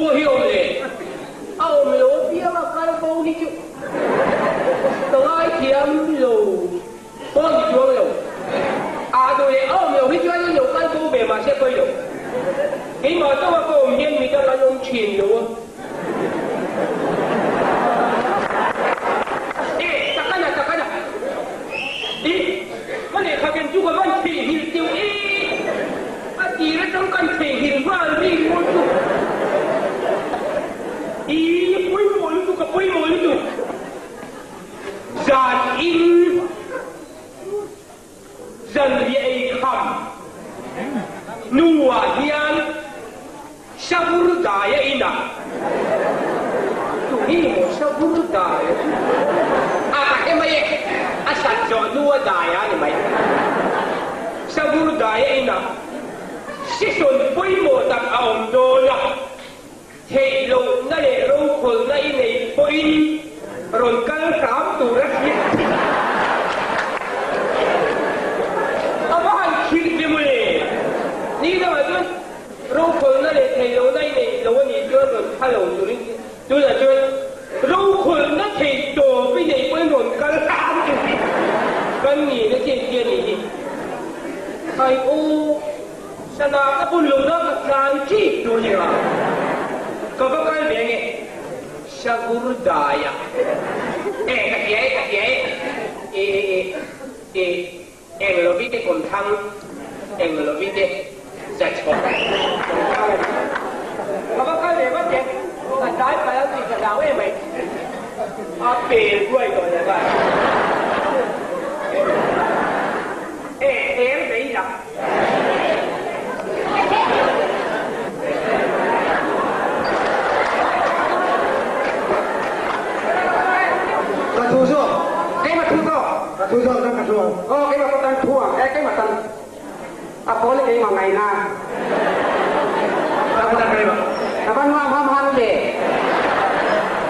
pawh hi awm le a awm lo apiang a kal bo hi chu ka ngaithiam lo pawh ni chuang lo. A duh leh a awm lo hi chuan an lo kal bo ve mahse pawi lo. Keimah chauha ka awm hian midang an awm thin lo a. E, takana takana. I, ka lehkha ken chu ka van theihnghilh teuh e. A tir atang kan theihnghilh nghal ri maw chu. I, pawimawh lutuk a pawimawh lutuk. Zan in zanriah ei kham hnuah hian Savur daia inah tu hi maw Savur daia chu a ka hre mai e, a sat zawh hnu a daia a ni mai. Savur daia inah session pawimawh tak a awm dawn a, theih lohna leh rokhawlna i neih pawhin rawn kal hram tur a hriat thin. A va han khirh ve mawle, ni dangah chuan Rokhawlna leh theihlohna i neih lo a nih chuan rawn kha lo turin tunah chuan rokhawlna theih tawp i neih pawhin rawn kal hram tur hi kan ni na chian chian nih hi. Khai aw, sana ka bun lohna ka tlan chip tur ni a, ka va kal ve nge Savur daia e ka hria e ka hria e e e e Englovi te kawmthlang, Englovi te zachhawk kawmthlang a ni. Ka va kal ve vat e, ka tlai palh ang tih ka hlau em mai. A pel ruai tawh leh nghal. E, er vei lam. Ka thu zawk. Keimah thu zawk. Ka thu zawk kan ka thu ang. Aw keimah pawh kan thu ang. E keimah tan a pawl keimah ngaina. Ka tan keimah. Ka van nuam ham ham ve.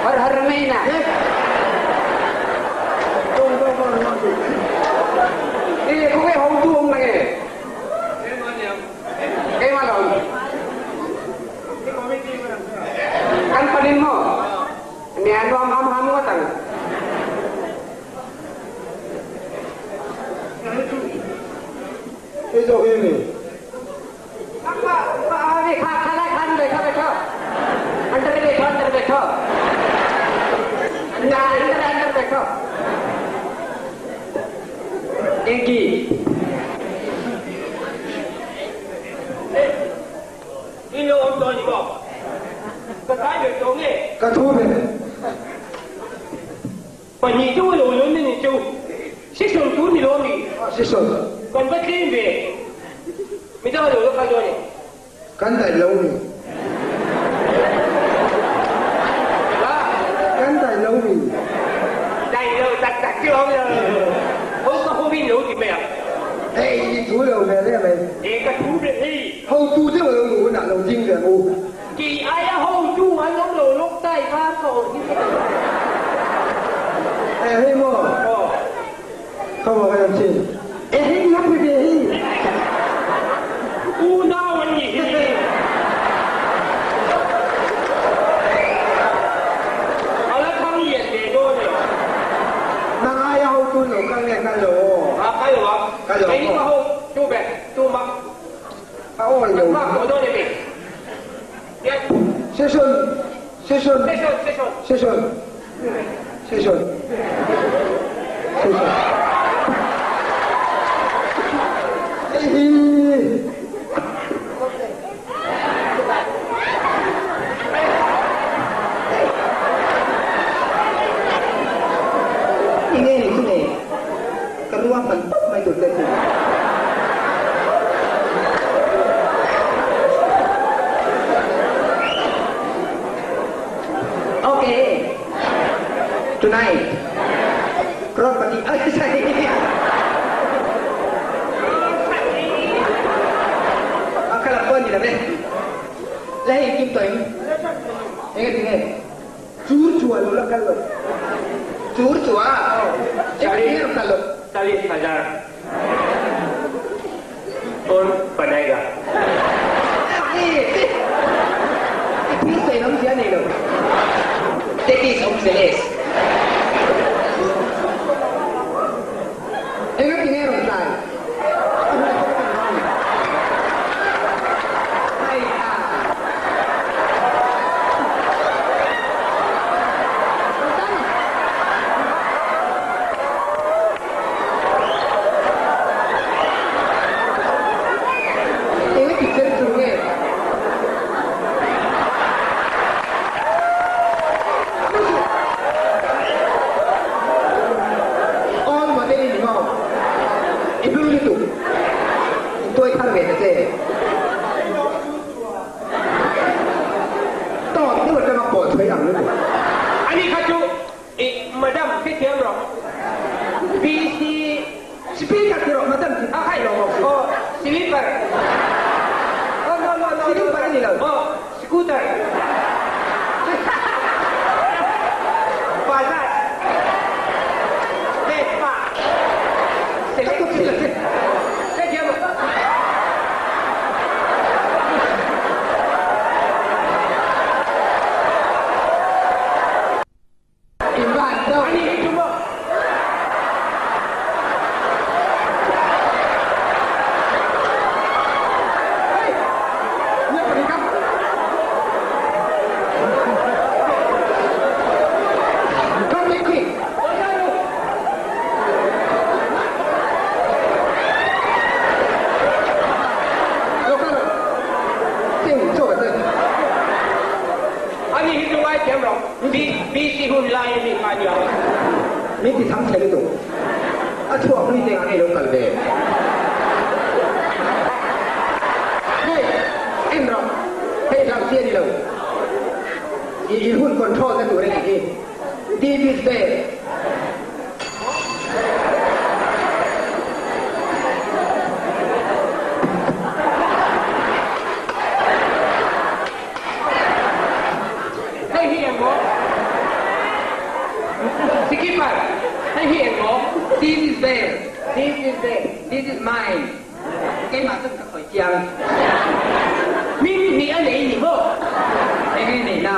Har har mai na. Tong tong tong tong tu. E ko ke hong tu om na nge. Keimah lawng. Kan panin maw? Nia nuam ham ham ngawt ang. Hei zawk hi mi. Kha kha lai khan ve kha ve kha. Under ve kha under ve kha. Na under under ve kha. Engki. In lo awm tawh a ni maw? Ka tlai ve tawh nge? Ka thu ve. Pahnih chu lo lun a ni chu. Session tur ni lo a mi? Session. Kan va tlem ve. Midang a lo la kal dawn e. Kan daih lo mi. Kan daih lo mi. Daih lo tak tak chu awm lo. Ho ka ho in lo ti mai ang. Hei i thu lo ve le mai. E ka thu ve hei. Hotu deuh lo nu hunah lo ding ve ang u. Kei aia hotu an awm lo lawk tai kha ka awm hi. E hei maw. Aw. Ka maw ka em chin. E hei lawk ve ve hi. Unau an nih hi. A la thang lian ve dawn elo. Nang aia hotu lo kal nge kal lo aw. A kal lo ang. Kal lo Kei ni ka ho tu be tu mak. A awi lo. Kan nghak tawh dawn em? Yes. Session. Session. Session. Session. Session. Session. Session. Hei hi. Nge ni chu nge ka ruahman tawp mai tur te chu. Okay. Tonight. Crorepati. Ay, sorry. A kala pawh ni lo e. La hei kim tawh in. Enge ti nge? Chur chua lo la kal lo. Chur chua? Enge ti kal lo? Chalis hajar. Pon banega. I thil sawi. Tuai thar ve ta che. Tawt deuh atanga pawh thei ang lutuk. Ani kha chu i madam hrethiam rawh. PC Speaker ti rawh madam ti a hai lo maw si. Oh, slipper. Oh no no no. Slipper ani lo. Oh, scooter. Bajaj. Vespa. Select. Hrethiam rawh. Ani hi cu maw? Come quick. Ani hi cu ngai thiam rawh. BC hun lai a mi kha nia. Min ti thang thei lutuk. A chuak ni te ang lo kal ve. Hei, en rawh. Hei hlau chi ani lo. I i hun control na tur ani hi. This is there. Hei hi eng maw? Skipper, hei hi eng maw? This is there. This is there. This is mine. Keimah cun ka khoi ciang. Min hnih a nei ni maw? Enge nei na?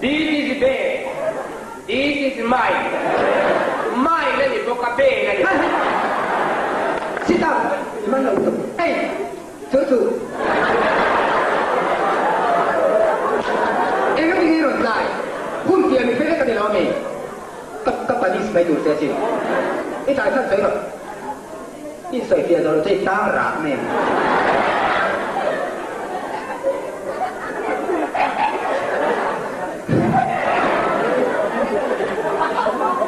This is there. This is mine. Mine a ni bawk a, Ben a ni. Sit down. Man lo tuk. Hey, Cu cu eng ti nge rawn tlai hun tiah mi fek kan i lawm i ka ka panis mai tur che sin i tlai chan soi rawh in soi fiah zo lo che tang rak men.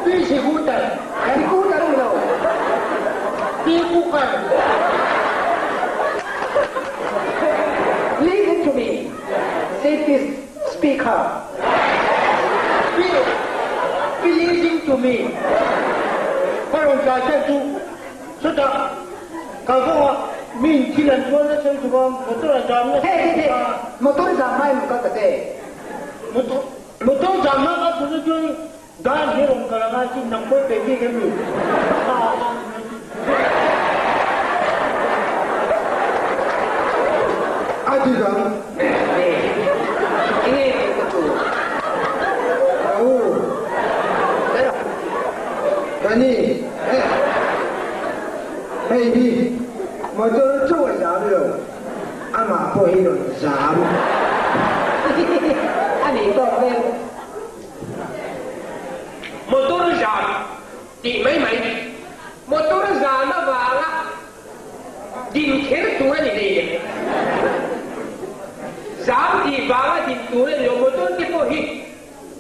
Pi scooter. Scooter um lo. Pi cooker. Listen to me. Say this speaker. Be listen to me. Ka rawn tlai chen chu chutah kalkawngah mi in thil an tuar nasa lutuk a, motor a jam nasa Hey, hey, lutuk a. Motor jam mai mu kal ta che. Motor motor jam na ka chu chuan Dan hi rawn kal anga chin nang pawh pe bik em ni? A ti dang. Enge ka tu. Au. Kani. Hei hi motor chu a zam lo. Amah pawh hi rawn zam. Ani tawk vel. Motor zan tih mai mai, motor zan avanga din kher tur a ni hlei em? Zam tih vanga din tur a ni lo, motor te pawh hi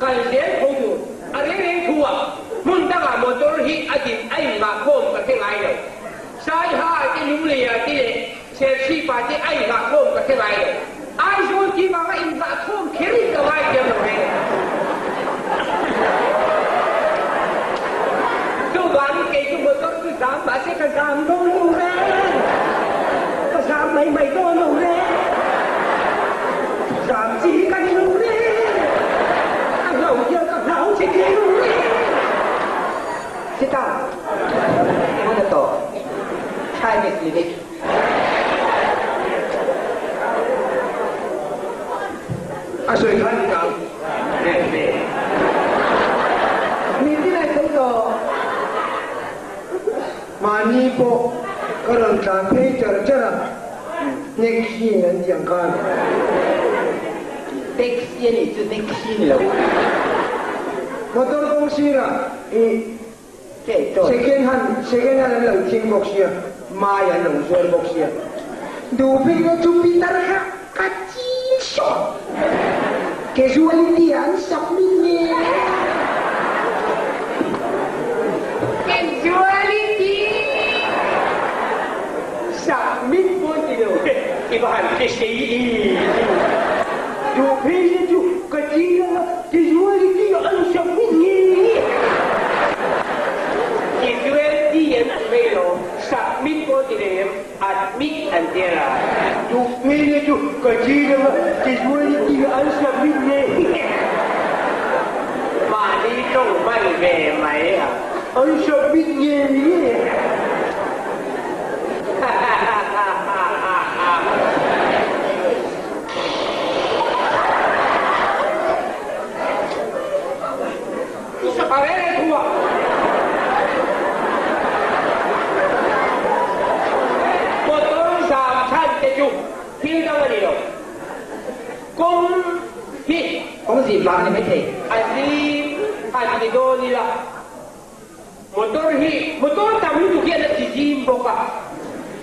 kal zel tho tur a reng reng thu a, hmun dangah motor hi a din a inngahkhawm ka hre ngai lo. Saiha te Lungleia te leh Serchhipa te a inngahkhawm ka hre ngai lo. Aizawl tih vanga inngahkhawm kher in ka ngai thiam lo reng. Chuvangin kei chu motor chu zam mahse ka zam dawn lo reng. Ka zam mai mai dawn lo reng. Zam chi hi ka ni lo reng. A hlau hian ka hlau che thei lo reng. Sita, hmun a tawh. Chinese lyric. A sawi kha ni kang. Mi tin ai sawi tawh. Mahni pawh ka rawn tlan phei char char a, taxi in an tiang khan. Taxi a nih chu taxi ni lo. Motor kawng sirah i Second hand second hand an lo thing bawk sia, mai an lo zuar bawk sia. Duhbik na chu Peter kha ka chil sawt. Casualty ah an submit nge. Casualty! I va han sei Duhphei chu ka chiang a casualty an submit nge nge. Casualty an ti mai lo, submit pawh ti hlei em, admit an ti a la. Duhphei chu ka chiang a casualty an submit nge nge. Mahni tawng hman ve mai a. An submit nge nge. Motor zam chhan te chu thil dang a ni lo. Kawng hi Kawng zim vang a ni maithei. A zim han ti dawn ila. Motor hi motor tam lutuk hian a ti zim bawk a,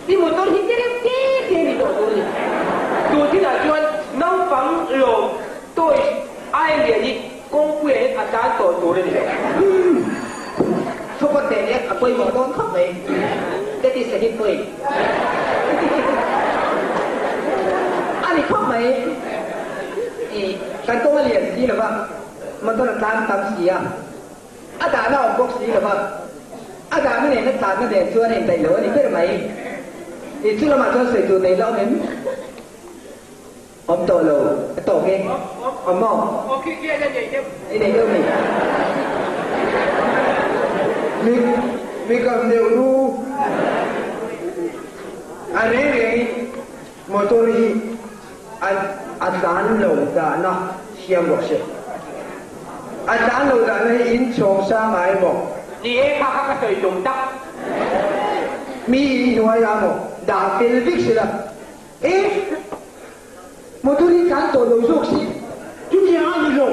i motor hi te reuh te te a ni tawh tur a ni. Tun thinah chuan naupang lawm toys ai lian hi kawngpuiah hian a tan tawh tur a ni lo. Thupawt nen hian a pawimawh dawn khawp mai. That is a hit point. A ni khawp mai. I kan kawng a lian si lo va, motor a tlan tam si a. A dahna awm bawk si lo va, a dahna nen a tlanna nen chuan a indaih lo a ni ber mai. I chu lamah chuan sawi tur nei la awm em? Awm tawh lo, a tawk e. Awm maw? I nei deuh mi? Mi, mi kam deuh ru. A reng rengin motor hi A a tlan lo dahna siam rawh se. A tlan lo dahna hi in chhawng sang ah emaw? Ni e, kha kha ka sawi tum tak. Mi in hnuai ah maw dah fel vek sela. E, motor hi tlan tawh lo zawk si. Chutiang a ni lo.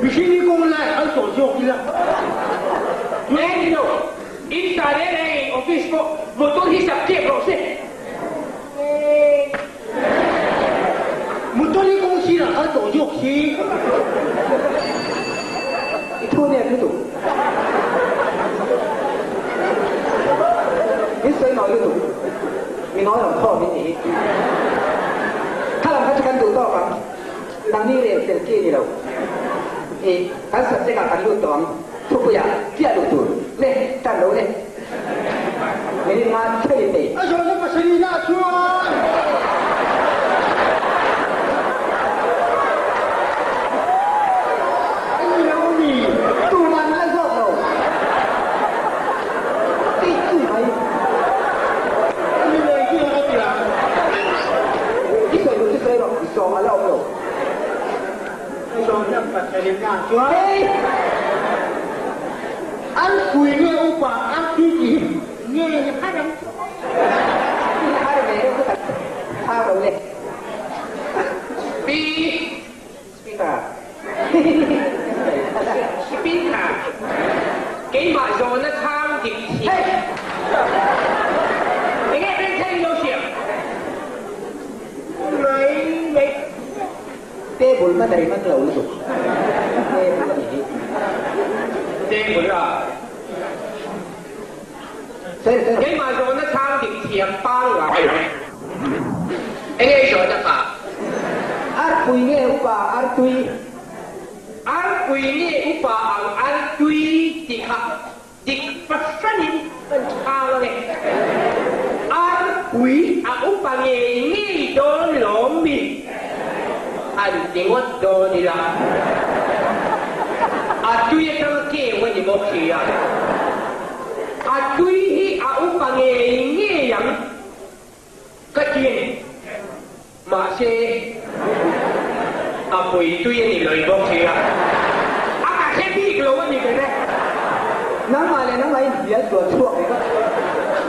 Mihring hi kawng lai a kal tawh zawk ila. E ni lo, in ta reng reng in office pawh motor hi sak kep rawh se. Motor hi kawng sirah kal tawh zawk si. I thu nep lutuk. Min sawi nawi lutuk. Mi nawi ang khawm in nih hi. Kha lam kha chu kan duh tawk ang. Nangni rel fel ki ni lo. I kan subject ah kan lut tawh ang. Thupuiah chiah luh tur. Le, tan lo le. Minute nga thei in nei. A zawhna pasarihna chuan. A ni lo mi. Tuman la zawk lo. Tih chi mai. A ni lo engtin a ka ti ang. I sawi duh chu sawi rawh, i sawm a la awm lo. A zawhna pasarihna chuan. Hey! An pui nge upa an pui tih hi nge ni har ang chu. Har ve deuh chu kan thar lo le. Pi Speaker. Speaker. Keimah zawhna chhang dik si. Hey! Enge bengchheng i lo siam? Mai mai. Table hman a ri hman lo lutuk. Table a nih hi. Table a. Sir, sir. Keimah zawhna chhang dik thiam pangngai. Enge i zawhna kha? Arpui nge upa artui? Arpui nge upa ang artui tih kha Dik fahranin kan chhang ang e. Arpui a upa ngei ngei dawn lawm mi? Han ti ngawt dawn ila. A tui atanga keu a ni bawk si a. A tui hi a upa ngei ngei ang ka ti a ni. Mahse, a pui tui a ni lawih bawk si a, a ka hre bik lo a ni ber e. Nangmah leh nangmah in hnial sual chhuak reng a.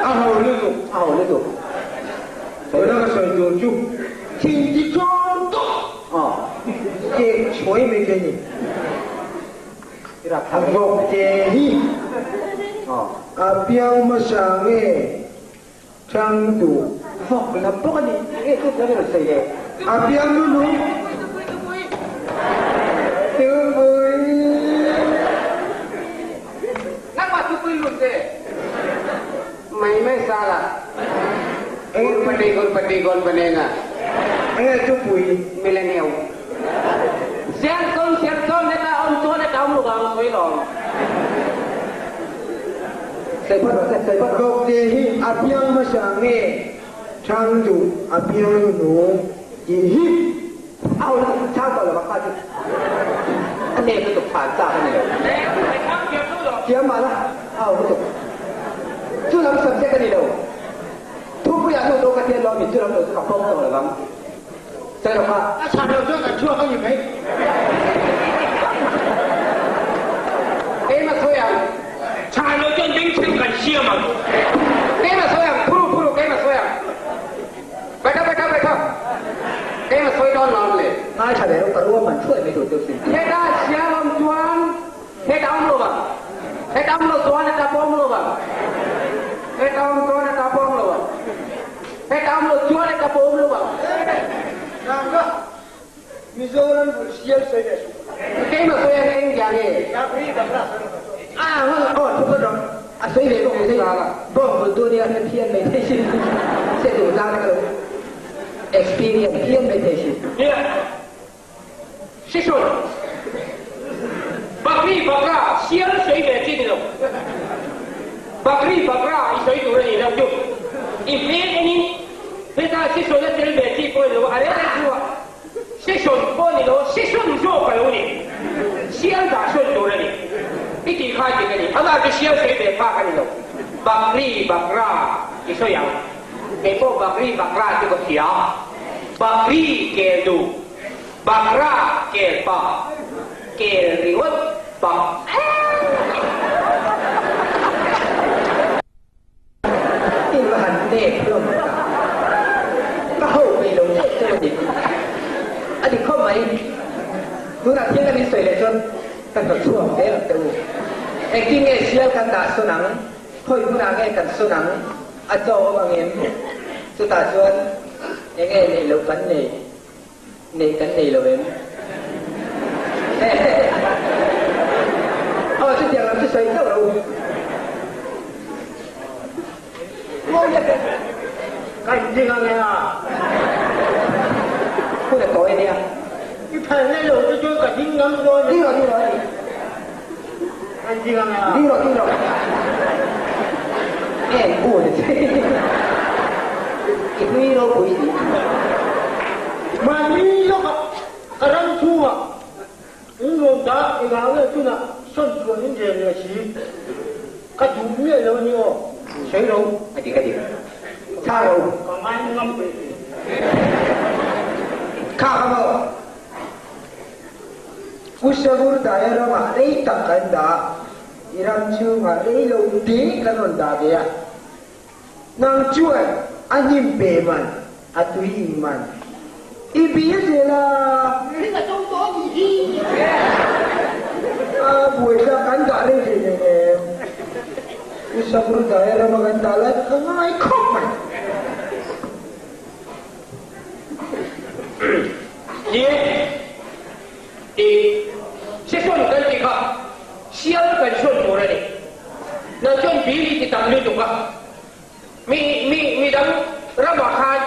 A ho lutuk. A ho lutuk. Tuna ka sawi tur chu thin ti tlawm tawh. Aw. Cake chhuai mai te ni. I rak thang. Vawk ke hi. Aw. A piang hmasa nge Chang duh vawk lam bawk a ni. Enge chu lam i rawn sawi le? A piang nu nu. Tupui. Nangmah tupui lut ve. Mai mai sala. Gurpati Gurpati Gon Banega. Enge chu pui. Millennium. Siangton siangton na ta om chuan a tam lo bang soi long. Sei phot sei phot. Vok te hi a piang hmasa nge ṭhang duh a piang hnuhnung ti hi. Au la chang ko lo bak pa chu. A ne tu tuk phan cha ka ni lo. Thiam ma la au tu tuk. Chu lam subject ka ni lo. Thu pui ah nu to ka thian lo mi chu lam lo chu ka pom to lo bang. Sai lo kha. A chan lo chuan kan chuak a ni mai. Keimah soi ang. Chan lo chuan bengchheng kan siam ang. Keimah soi ang phuru phuru keimah soi ang. Baitha baitha baitha. Keimah soi dawn lawm le. Ngai tha ve ro ka ruam man thuai mai tur deuh sin. Heta sial om chuan heta om lo bang. Heta om lo chuan heta pawm lo bang. Heta om chuan heta pawm lo bang. Heta om lo chuan heta pawm lo bang. Nanga Mizoram bul sial soi ve su. Keimah soi ang eng dia nge? Ah, ngon oh thu ka ro. A soi ve bawk sei. Bawng bul tu nia hre phian mai thei sin. Se duh zang ka lo experience phian mai thei sin. Yeah. Sison. Bakri bakra sial soi ve chi ni lo. Bakri bakra i soi tur a ni lo chu. I hmel enin heta sison a tel ve chi pawh a ni lo a rel rel chu a sison pawh a ni lo sison zawk a lo ni. Sial dah sawn tur a ni. I tih kha dik a ni. Amah chu sial sawi ve phak a ni lo. Bakri bakra i sawi ang. Kei pawh bakri bakra chu ka hria. Bakri kel duh. Bakra kel pa. Kel ringawt bak. I va han nek hlawm ta. Ka ho peih lo teuh teuh a ni. A dik khawp mai. Tunah thil kan insawi leh chuan ka hnawt chhuak zel ang teh u. Engtin nge sial kan dah sawn ang? Khawi hmunah nge kan sawn ang? A chaw awm ang em? Chutah chuan enge neih loh kan nei? Neih kan nei lo em? Aw chutiang lam chu sawi chauh lo. Kan ding ang e a. Hun a tawi ania. I phal na lo te chuan ka ding ngam dawn. Ding rawh ding rawh a ni. Kan ding ang e a. Ding rawh ding rawh. Eng u ni che. I hlui ropui si. Mahni lawkah ka ram chhungah in rawn dah engah nge tunah sawn chuan in rel leh si. Ka duh miah lo a ni aw. Sawi ro. A dik a dik. Tha ro. Ka ngai ngam ve. Kha ka maw. Pu Savur Daya ramah rei tak kan dah a, i ram chhungah rei lo te kan rawn dah ve a. Nang chuan a hnim pe man, a tui in man. I bil zel a. Ring a tum tawh a nih hi. A buaithlak kan dah rei thei nen em. Pu Savur Daya rama kan dah lai ka ngai khawp mai. Ni e, i session kan tih kha sial kan sawn tur a ni. Nang chuan bill i ti tam lutuk a, mi mi midang ramah khan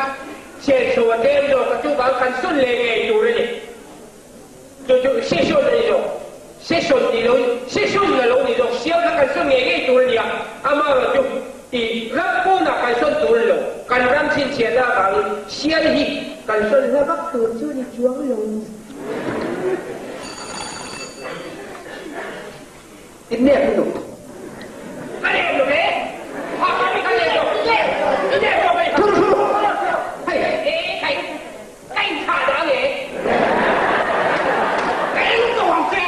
senso a tlem zawk a, chuvang kan sawn leh ngei tur a ni. Chu chu session a ni zawk. Session tih loin session a lo ni zawk. Sial kha kan sawn ngei ngei tur a ni a, amaherawhchu i ram pawnah kan sawn tur a ni lo. Kan ram chhinchhiahna avangin sial hi kan sawn hla vak tur chu a ni chuang lo. I nep lutuk. Ka nep lo ve. Ha ka ni ka nep lo. I nep lo ve. Thu thu. Hei. E kai ka in thah dah nge. Ka eng to ang che.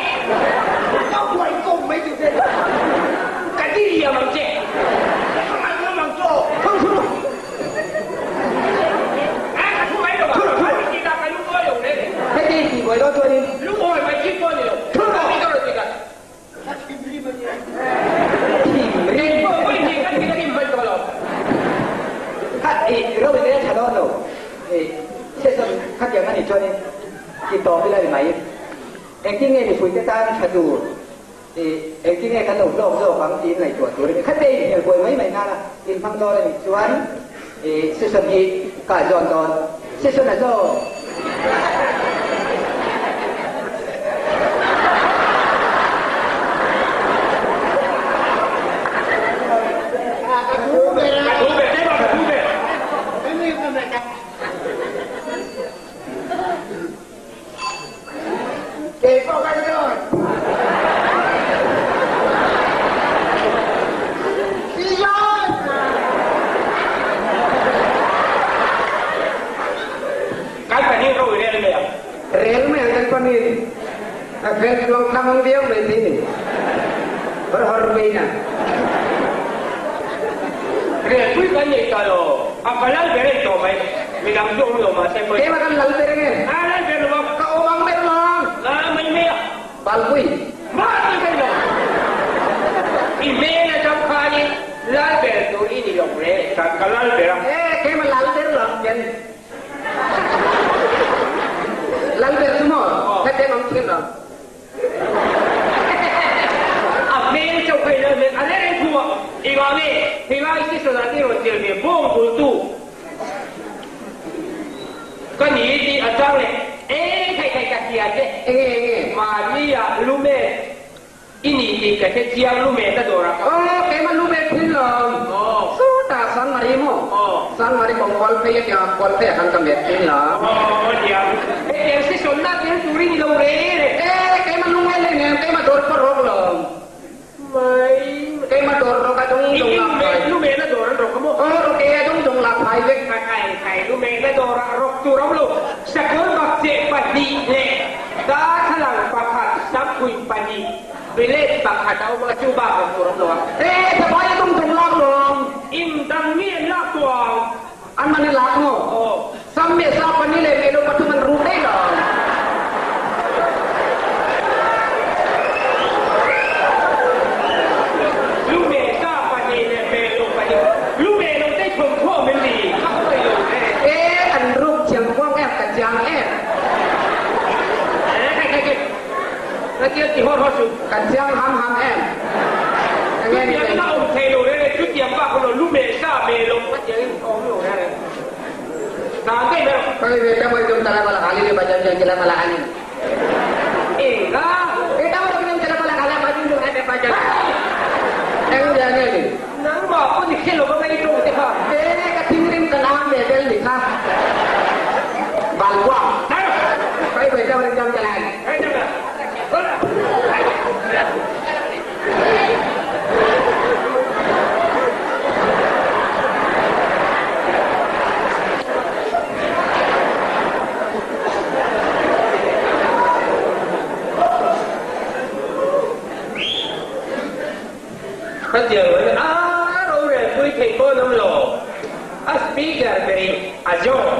Ka buai ko mai chu che. Ka ti liam ang che. Ka ngai ngam ang cho. Thu thu. A ka thu mai lo ba. Ti ta ka lungawi lo le. Hei ti ti buai lo chuanin. Lungawi mai chi pawh ni lo. Thu Ka ti ka rawn ti ka. Thinrim. Kha i ro in a tha dawn lo. I session khatiang a nih chuanin i tawp ila ni mai. Engtin nge mipui te tan tha tur i engtin nge kan lo hlawk zawk ang tiin ngaihtuah tur a ni. Kha te inhnial buai mai mai nana inhmang dawn a nih chuan. Session hi ka zawn tawn. Session a zaw. Kan pahnih ro i rel mei. Rel mei kan pahnih. A fel tluang thang viau mei ti ni. Hor hor mei na. Rel pui kan nei ta lo. A kalal bere to mai. Midang chu om lo ma se poi. Keima kan lal bere nge. A lal bere lo. Ka omang ber long. La mai me. Balpui. Ma ti kai lo. I me na cham kha ni lal ber tu i ni lo re. Ka kalal bere. Eh, keima lal ber lo ken. Lal ber tu mo. Ka te ngom thin lo. A mel chau kai lo me. A le re thu. I ga me. Hi ga si so na ti ro til me bong tu tu. Ka ni ti a chang le. Eh, kai kai ka kia te. Enge enge. Ma ni ya lu me. Ini ti ka te chiang lu me ta do ra. Oh, keima lu me thin lo. Oh. Su ta san mari mo. Oh. San mari kong kol pe ya kol pe han ka me thin lo. Oh, dia. Eh, si son na til turi ni lo re re. Eh, keima lu ngai le ne, keima dor ko rok lo. Mai. Keima dor ro ka dong dong Ini la lu me pai. lu me na do ra ro ka mo. Oh, ro ke dong dong la pai ve. Kai kai kai lu me na do ra ro tu ro lo. Sakor bak che pa ni le. Da thalang pa khat sap pui pa ni. Bele pa khat au ma chu ba ko ro lo. Eh, sa pai dong dong la lo. In dang mi la tuang. An man la mo. Oh. Sam me sa pa ni le me lo pa tu man ru dei lo. Lu me sa pa ni le me lo pa ni. Lu me lo te chong kho me li. Ka ko lo re. Eh, an ruk chiang kwang em ka chiang em. Eh, kai kai kai. Na tian ti hor hor su. Ka chiang ham ham em. จุดเดียวก็อมเทโลเลยจุดเดียวก็คนลูเมซ่าเมลงก็เจ๋งอมอยู่นะนานได้ไหม Kau beta boleh jom cara malah kali ni baca jom cara malah kali. เองก็ Beta boleh jom cara malah kali baca jom ada baca. Yang dia ni. นังบอกคนที่เขียนก็ไม่ตรงใช่ป่ะ Eh, kating rim kanam bebel ni kah? Balwa. ได้ Kau beta boleh jom cara. ไอ้เจ้า เขาเจออ้าเราเรียนคุยเทคโนโลยีสปีกเกอร์เป็นอาจารย์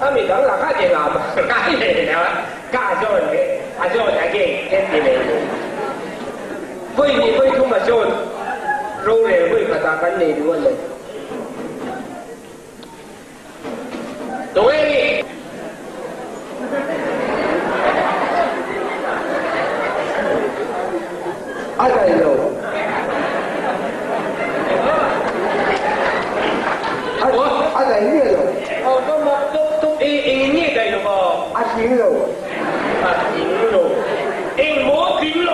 อามีดังหลักข้าเจงาบ้าข้าเลยนะข้าจอนอาจารย์อะไรเก่งที่เลยคุยนี่คุยทุ่มอาจารย์เราเรียนคุยภาษากันเลยด้วยเลยตัวเอง Ada lo. Ada ini lo. 哦，ก็มาตุ๊กตุ๊กเองเองเนี่ยได้หรือเปล่า Ada ini lo. 啊，赢咯，赢冇赢咯，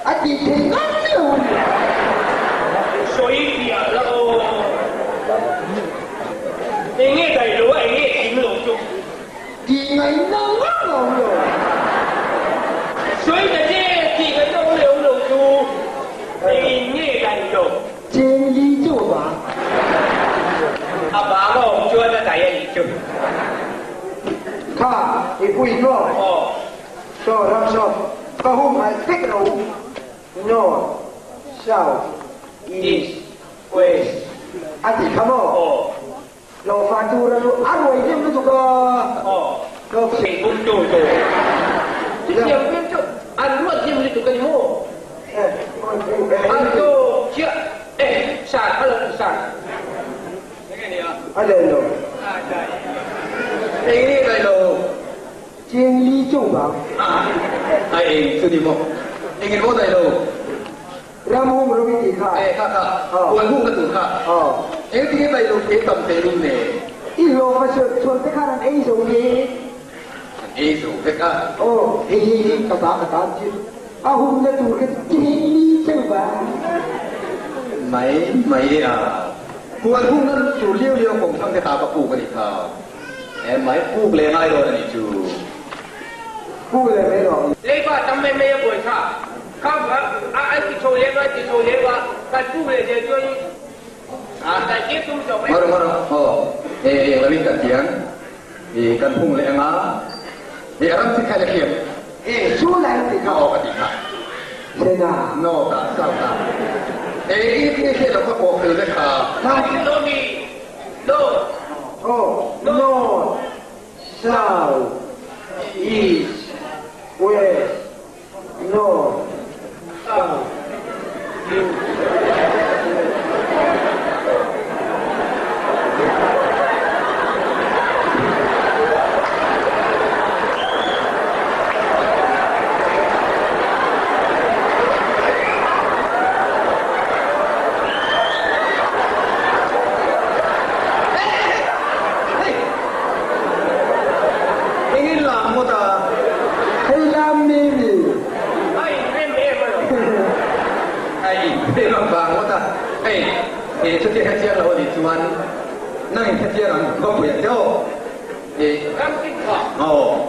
Ada ini lo. 所以呀，那个，赢嘅大佬啊，赢嘅赢咯就， Di ngai nang lo lo. 所以就这几个都两路就，赢嘅大佬， 真理做吧。 阿爸我唔做得第一做， ค่ะอีปุยก็ 哦， so รับso ก็หุ้มไอ้ติ๊กเรา north south east west， อาทิขโม 哦， เราฟาดูเราอร่อยเยี่ยมทุกคน 哦， เรา 成功做做，这两边就按乱进去就跟你摸， เออ 按做这，哎，上，他了上，那个你啊， อะไรเนาะ 啊对。 เองนี่อะไรเราเจียงลี่จงบัง 啊， Ai, tu ni mo. Ingin mo dai lo. Ram hung ro ti kha. E kha kha. Huan hung na tu kha. Eng ti mai lo te tam te lun ne. I lo fa chuan chuan te khan an ei zo ke. An ei zo vek a. Oh, hei hei hei ka ta ka ta chi. A hung na tur ke ti ni cheu ba. Mai mai a. Huan hung na tur liu liu kong thang te ta pa pu ka ni kha. E mai puk le ngai do ni chu. Pu le me ro. Leiba tam mai mai a buai tha. Kha a an ti chho lem a ti chho lem a kan pu le je chuan kan tir tum zo mai. Maro maro ho e lavin kan tiang e kan hung le anga e aram ti khai le khiam E chu lai ti kha o ka ti kha. Sena. No ta sao ta. E i ti khe lo ka ko phil le kha. No mi no Oh, north, south, east, west, north, south. Engin lam mo ta. Hei lam mi mi. Ai em em lo. Ai pe ma bang mo ta. Ei e chu ti kha chiang lo ni chuan nang kha chiang ang ko pu ya cho. E Ram tin kha. oh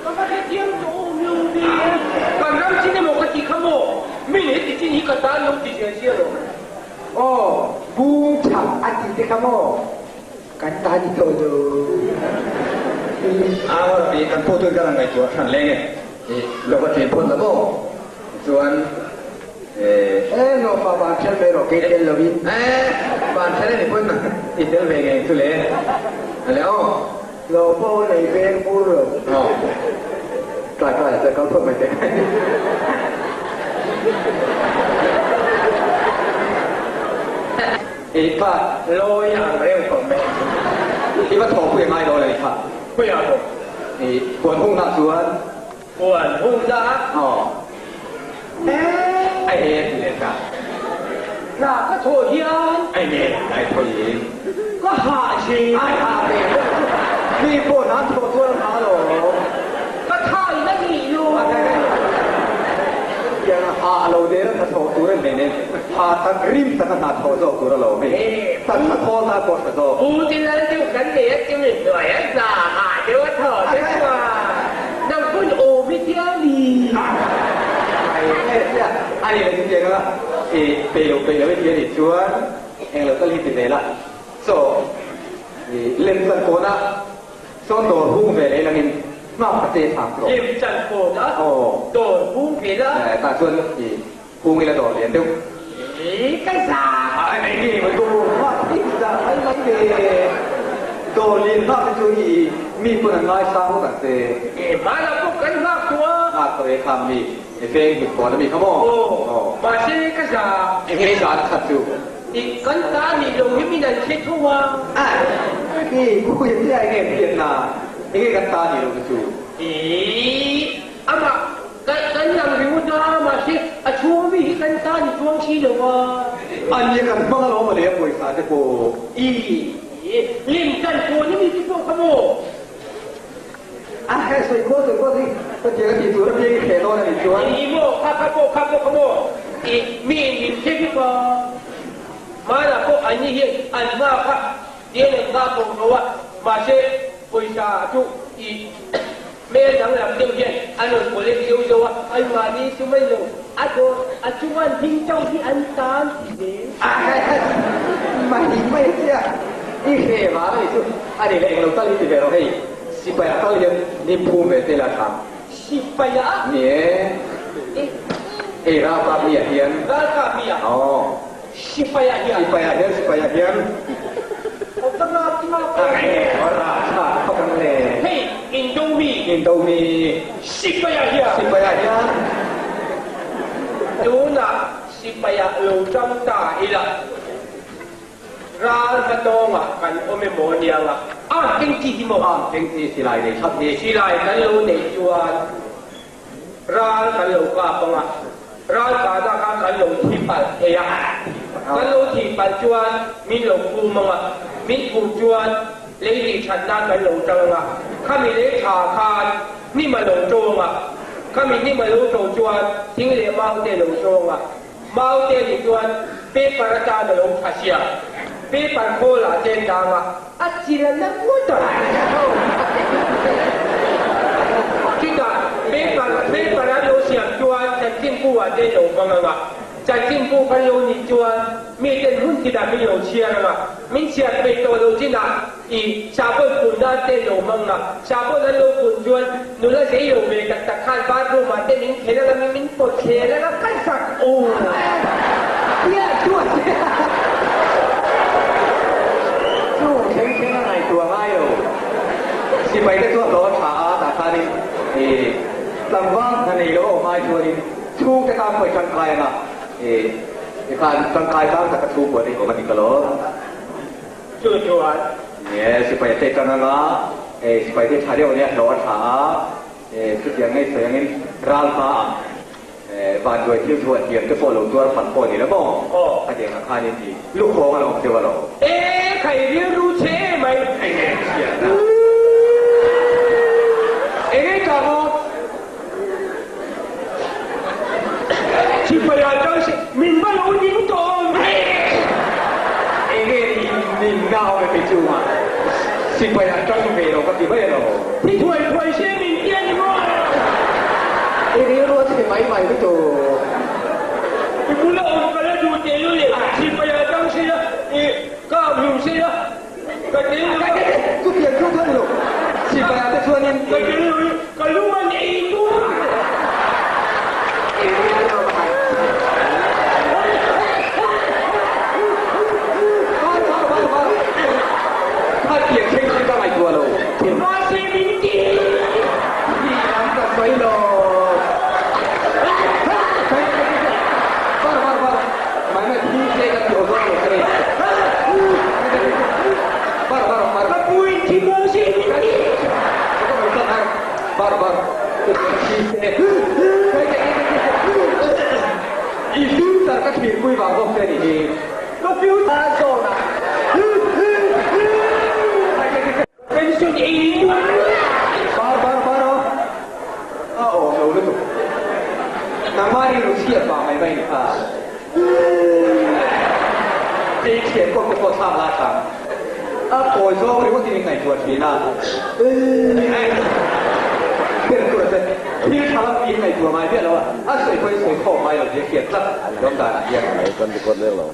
Ka ka he tiang to mi mi. Kan ram chin mo ka ti kha mo. Mi ni ti chin hi ka ta lo ti je je lo. Oh, bu chak ati te kamo. Kan ta ni to lo. เอาละปีกันพูดด้วยกันไงตัวขันเล้งเนี่ยเราก็เทียนพ่นแล้วก็ส่วนเออ Eh, no pa ba chel me ro ke tel lo bin. เอ๊ะบ้านใช้ได้ในพ่นนะอีเทลเวงเองสุเล่แล้ว Lo po nei ben puro. อ๋อใกล้ๆจะเขาพ่นไม่ได้อีป้า ลอยอย่างเร็วของแม่ อีป้าถอผู้ยังไงโดนเลยค่ะ 不要动。 นี่ปวนพุ่งนักสวน ปวนหุ่งนะ อ๋อไอเอ็นเลยค่ะ 那个错天 ไอเอ็นไอผู้หญิง 个哈气， ไอ้ฮาเมนี่พวกนั้นโทรตัวหาหรอ 个太那你喽。 ยังหาเราเดี๋ยวถ้าโทรตัวเองเนี่ยหาตักริมตักหาโทรตัวเราไม่ตักโทรตาปอดโทร 不进来就跟你就你对呀，哈就我头对吧？那不欧米天哩。 ไอ้เนี่ยไอ้เนี่ยจริงๆแล้วเอเปลวเปลวไม่เทียนชวนเองเราก็รีบติดเลยละโซ่เล่นสันโกนะโซ่ตัวหุ้งไปเลยแล้วนี่นอกประเทศสามตัว เล่มจันโกนะ โอ้ โดนพุ่งไปละ แต่ส่วนอีหุ้งนี่ละโดดเรียนดุ เอ้กันซา ไอ้นี่มันกูว่าที่จะไม่ไม่เดโดลินมาเป็นจุยมีคนง่ายสร้างกันเต เอ้มาแล้วพวกกันมากตัว มาตัวเองคำมีเฟงหิบก่อนมีขโม โอ้มาเช่กันซา ไอ้นี่สารขัดจู อีกันตานี่ลงที่มีนั่นเช็ดทั่ว อ่ะนี่กูยังที่ไอ้เนี่ยเพียนนาไอ้กันตาดีลงจู เอ้อามากันกันยังริวนะมาเช่อะชัวมีกันตานี่ช่วงชีเลยวะ อันนี้กันบังเรามาเลี้ยงบริษัทกู อีลิมจันโกนี่มีที่พวกขโมย อ่ะสวยโคตรสวยโคตรสิก็เจอกันที่ตัวแล้วพี่เขตโน่นนี่จวน อีโมข้าข้าโมข้าโมขโมยอีมีลิมเช็ดที่พอมาละพวกอันนี้เฮียอันมาค่ะเดี๋ยวเนี่ยข้าตรงเพราะว่ามาเช่บริษัทจุอีแม่ทั้งหลังเดียวเย็นอันนั้นคนเล็กเดียวเดียวอันมานี่จุไม่ลงอันตัวอันจุวันทิ้งเจ้าที่อันตานทีนี้ อ่ะไม่ไม่เชื่อนี่เขมาเลยจุอันนี้เองเราตั้งที่เราให้สิไปตั้งเรียนนี่ภูมิเตละท สิไปละ ำเนี่ยเอราปาเมียเฮียน ราคาเมีย อ๋อ สิไปละเฮีย สิไปเฮียนสิไปเฮียน ผมต้องรับมา ไอ้ราชาเขากันเลย เฮ้ยอินโดมี อินโดมี สิไปละเฮีย สิไปเฮียน ดูนะสิไปละโลจังตาอีละร้านกระตองอ่ะกันโอเมโมเนียงอ่ะอ่ะเก่งจีที่โม 啊，经济是来嚟出嘅， สิลายกันโลในจวนร้านกันโลกาปงอ่ะ Ralkahnak ah kan lo thi palh thei a. Kan lo thih palh chuan min lo phum anga, min phum chuan lei tih thatnak kan lo tang anga, khami lei tha khan hnim a lo to anga, khami hnim a lo to chuan thing leh mau te lo to anga, mau te nih chuan paper atan a lo tha sia, paper khawl ah chen tang a, a chil a na ngawt a. Chutah paper paper an lo siam chuan chanchinbu ah te lo hmang anga, chanchinbu kan lo nih chuan miten hun khat ah min lo chhiar anga, min chhiar peih tawh lo chinah i sahbawn punna te lo hmang a, sahbawn an lo pun chuan nula zei lo ve tak tak khan bathroom ah te min khelh anga min pawt thlel anga kan sak aw. Tiah tuah Chu thleng thleng a ngaihtuah ngai lo. Sipai te chu a hlawh a tha a, tah khanin i tlangval hna nei lo a awm ai chuanin chhungte tan pawh i tangkai anga i tikhan tangkai tlang taka chhungkua te hi awm a ni ka lo. Chu chuan. Ni e, sipai te tang anga sipai te tha deuh ania hlawh a tha a, chutiang ngei sawi angin ral hmaah Vanduai thil chu a thiam te pawh lo tuar phat pawh ni lo maw? A deng ah khanin i lukhawng a lo awm deuh a lo. E khai rilru che mai. Enge chhiat a? Enge ta maw? Sipai ah chuan min va lo ning tawh awm ve. Enge i ning na awm e kei chu ma? Sipai ah tang ve lo ka ti mai a lo. Thi thuai thuai se min ti a ni maw? I rilru a chhe mai mai lutuk. I bula awm ka la duh teh lu le, sipai ah tang se la, i ka hlum se la, ka tel lo a. Chu pian chu chuan lo, sipai ah te chuanin i. Ka tel lo i, ka lung an ei tur. I rilru a chhe. Var var var var. Kha pian thleng thleng ka ngaihtuah lo. Mahse min ti. Tih lam ka sawi lo. Var var var. Mai mai thi se ka ti awzawng lo ka ni. Var var var. Ka pu in thi maw se min ti. Ka mai tak har. Var var. Thi se. I future ka thlir pui vang bawk che ni hi. Ka future a zawn a. Pension ei in duh. Bar bar bar aw. A awm lo lutuk. Nangmah rilru chhiat vang mai mai ni kha. Ei thian kawp te pawh thlak la tlang. A kawi zawng ringawt in ngaihtuah thin a. Ber tur a che. Thil tha lam in ngaihtuah ngai miah lo a. A sawi pawhin sawi khawm ngai lo tih a hriat tlat a ni lawm danah hian. Kan record lek lo.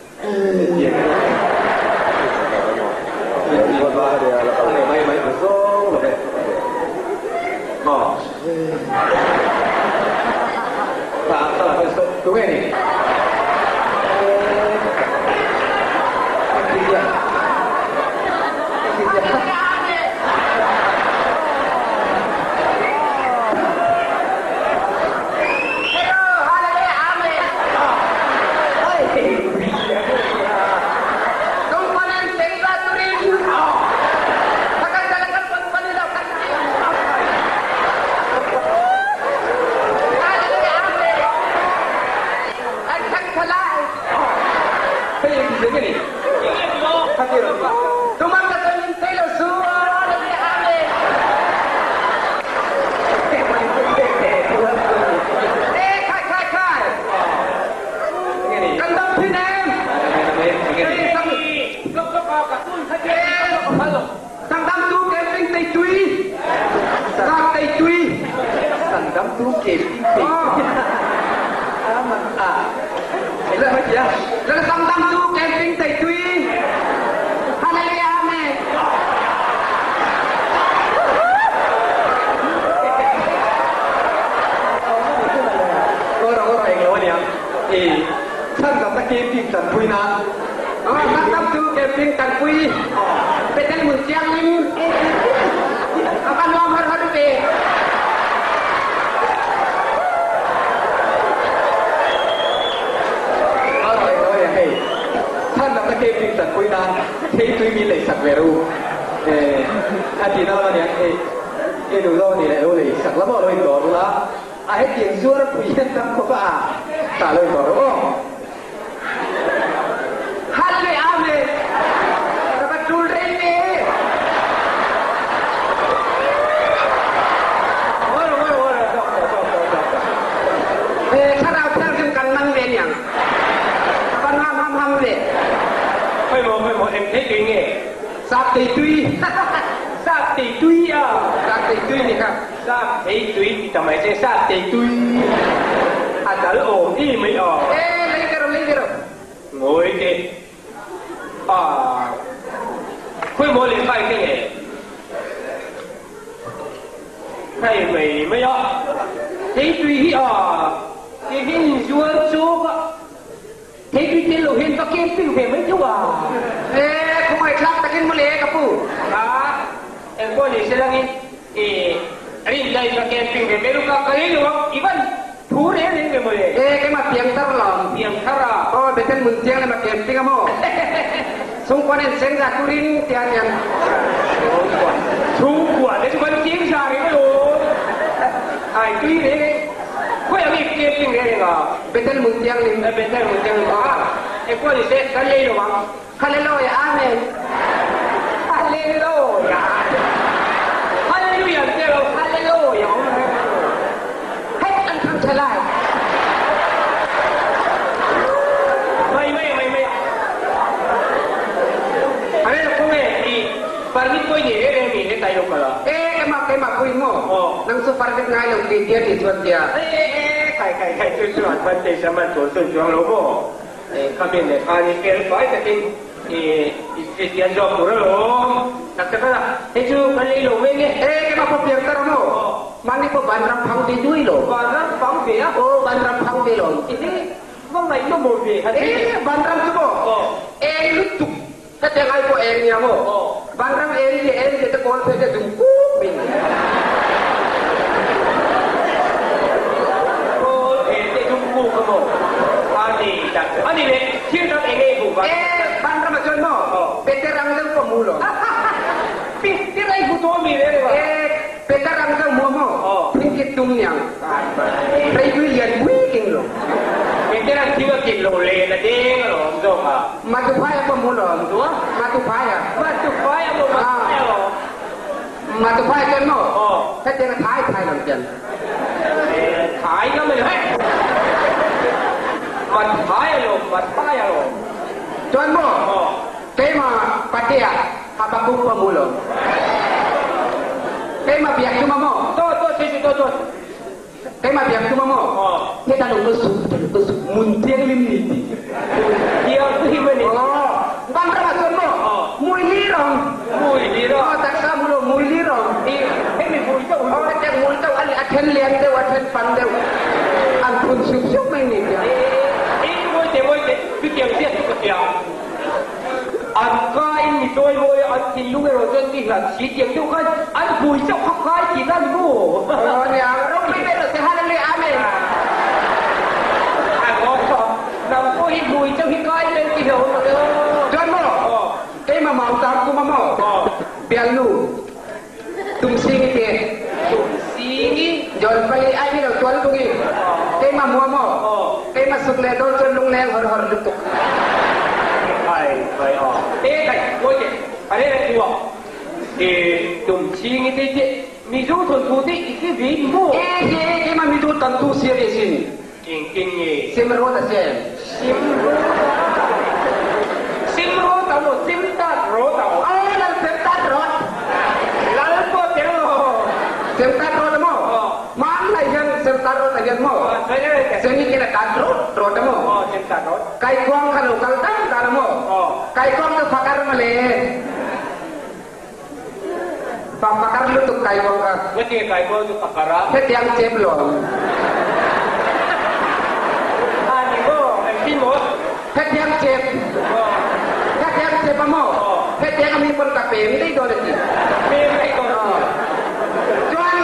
Ta lo to ro. Halle amen. Ka tul re ne. Oro oro oro tok tok tok tok tok. Eh thlarau thianghlim kan man ve niang. Kan ham ham ham ve. Khoi mo khoi mo em thei tui nge. Sap tei tui. Sap tei tui a. Sap tei tui ni kha. Sap thei tui ti tamai che sap tei tui. A dal om i mai a. Eh lei kero lei kero. Ngoi te. A. Khoi mo le kai ke nge. Thei mai mai a. Thei tui hi a. Ti hin zuar chu ka. Thei tui tel lo hin ka camping ve mai chu a. Eh khongai thlak takin mu le ka pu. A. Eng pawh ni se langin i rin lai ka camping ve mai lu ka ka lei lo ang ivan thu reng reng ve mawle. Eh keimah piangthar lawm. Piangthar a. Aw Bethel mun chiang le ma camping a maw. Chungkuan in seng za turin tiah tiang. Chungkuan. Chungkuan te chu kan ching za reng alawm. Ai tui reng reng. Khawi ang i camping reng reng a. Bethel mun tiang lim. Bethel mun tiang lim. A eng pawh ni se kan lei lo ang. Hallelujah amen. Hallelujah. Hallelujah te lo hallelujah. Hei an thang thalai. Mai mai mai mai. Are ko me i permit poi ni re mi he tai lo kala. Eh keima keima pui mo. Nang su permit ngai lo ti tia ti chuan tia. Eh eh kai kai kai chu chu an pan te saman chuan chuan chuang lo mo. Kha min leh khan i fel fai takin i Kristian zawk tur alawm. Tak tak a, hei chu kan lei lo mai nge. E keimah pawh piang tar maw? Mahni pawh vanram phang ve dui lo. Vanram phang ve a? Aw vanram phang ve lo. I hi va ngaihna maw ve han ti. E vanram chu maw? Eng lutuk hetiang ai pawh eng nia maw? Vanram eng leh eng leh te kawl phei te zum kuk mai ni. Kawl phei te zum kuk a maw? A ni tak a ni le thil dang eng nge hmuh van? E vanram ah chuan maw Peter ang deuh pawh hmu lo. Peter ai hmu tawh mi reng reng a. E Peter ang deuh hmu maw? Thingkit tum niang. Reipui lian pui king lo. Peter an thing a kit lo len a deng alawm zawk a. Matuphai a pawh hmu lo. Matuphai a. Matuphai a maw Matuphai a maw. Matuphai chuan maw? Hetiang a thai thai lo chian. Thai ngam a ni hei. Mathai a lawm Mathai a lawm. Chuan maw? Keimah patea Habakkuk pawh hmu lo. Keimah biak tum a maw? To to si si to to. Keimah biak tum a maw? Heta lo ka zuk heta lo ka zuk mun thianghlim ni ti. Thianghlim a ni. Bang ram ah chuan maw? Mui li rong. Mui li rong. Aw taksa mu lo mui li rong. I hemi mui deuh. Aw hetiang mui deuh a a then lian deuh a then pan deuh an phun sup sup mai ni tiang. I mawi te mawi te chutiang ziak chu ka hria. An ka in mi chawimawi a, an thinlung erawh chuan mi hlat si tiang deuh khan an hmui chauh kha kai tih na ni maw? Aw nia, ropui ve rawh se, Hallelujah, Amen. A ngaw tawh, nang pawh hi hmui chauh hi kai mai ti hlauh awm lo. Chuan maw, keimah mautam kum a maw, bialnu Tumsingi te. Tumsingi? John Pali ai ni lo tual bungi. Keimah mua maw? Keimah suk le dol cun lungleng hor hor lutuk. Khai khai a. E khai ngoi te. Are le tua. E Tumsingi te che Mizo thawnthu te i hre ve ni maw? E ke keimah Mizo tantu sia ve sin. Engtin nge? Simrawt a si. Simrawt a? Simrawt a maw? Simtat rawt a maw? Aw lal semtat rawt. Lal pawh tel lo. Semtat rawt a maw? Hmanlai hian semtat rawt ah hian maw? Semi ken a tat rawt rawt a maw? Kaikuang kha lo kal dan dan a maw? Kaikuang cu fakar male. Pakar lutuk kaikuang kha. Ngati kaikuang cu pakar a? Hetiang cep lawng. A ni maw? Engtin maw? Hetiang cep. Hetiang cep a maw? Hetiang a mi pon ka pem dei dawn a ti. Pem dei dawn a ti. Chuan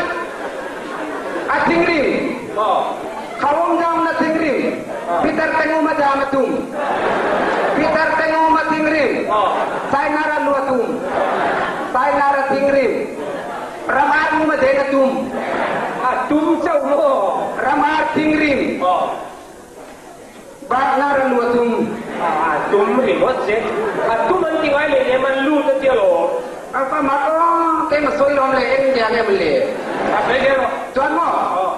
a thingrim. Khawm jam na thingrim. Peter tengum a jam a tum. Peter tengum a thingrim. Sainar a lu a tum. Sainar a thingrim. Ramar ngum a den a tum. A tum chauh maw? Ramar thingrim. Batnar lu tum. A tum ringawt che. A tum an ti ngai hleinem an lut a tia lawm. A ma aw te ma sawi lawm le eng dia nge le. A sawi zel rawh. Chuan maw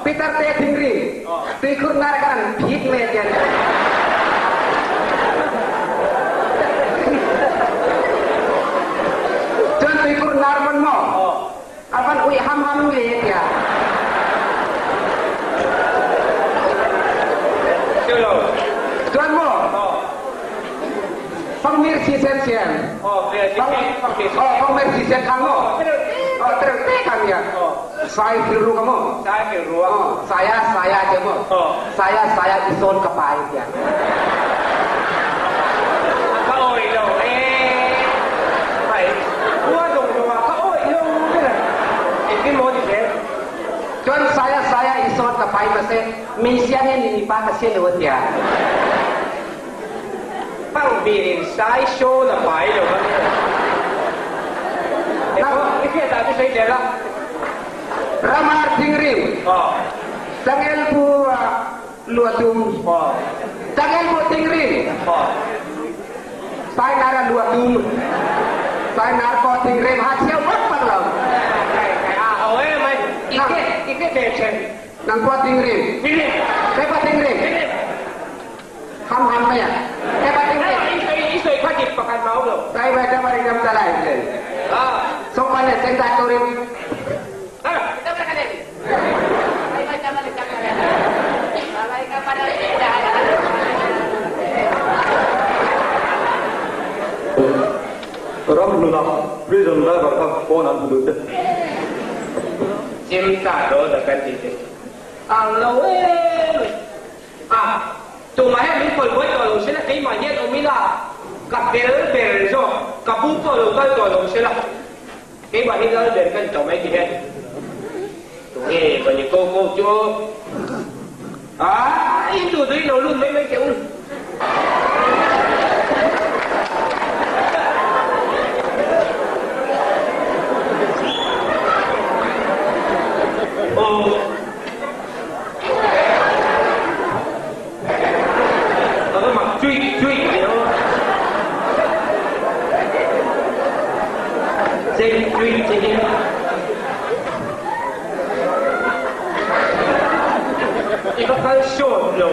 Peter te thingri tuikhur ngar kan an phit me tian. Chuan tuikhur nar mon maw a van ui ham ham le tia. Silo. Chuan maw Pangmir si sen sian. Oh, pangmir si sen kang mo. Oh, terus te kang ya. Saya firu kamu. Saya firu. Oh, saya saya aja mo. Saya saya ison kapai ya. Ka oi lo eh. Ai. Ua dong dong ka oi lo ke. Engtin mo ni se. Chuan saya saya ison kapai ma se mi siang ni pa ka sian lo tia. Pang birin sai show na pai lo ma. Eko, ikhe ta tu sei la. Ramar tingrim. Oh. Tangel bu luatum. Oh. Tangel bu tingrim. Oh. Sai nara luatum. Sai nar ko tingrim ha siau bat pat lo. Kai kai a ho e mai. Ikhe ikhe de chen. Nang ko tingrim. Tingrim. Kai pa tingrim. Tingrim. Ham ham ma ya. Kai pa tingrim. I soi kha kip pakan mau lo. Sai ba ta mari kam ta lai le. Ah. Sok pa le seng ta torim. Ah. Ram hluna prison driver kha phone an hmu duh te. Chim ta ro da kan ti te. Ang lo e. Ah, tumah hian min kawi buai tawh lo se la, keimah hian awm ila ka tel ber zawk, ka pu pawh lo kal tawh lo se la, keimah hi lal ber ka ni tawh mai ti hian. Tunge ka ni ko ko chu? Ah, in duh duhin lo lut mai mai teh u. Aw. Ka va mak chuih chuih ve aw. Zei chuih che hi. I va kal sawt lo.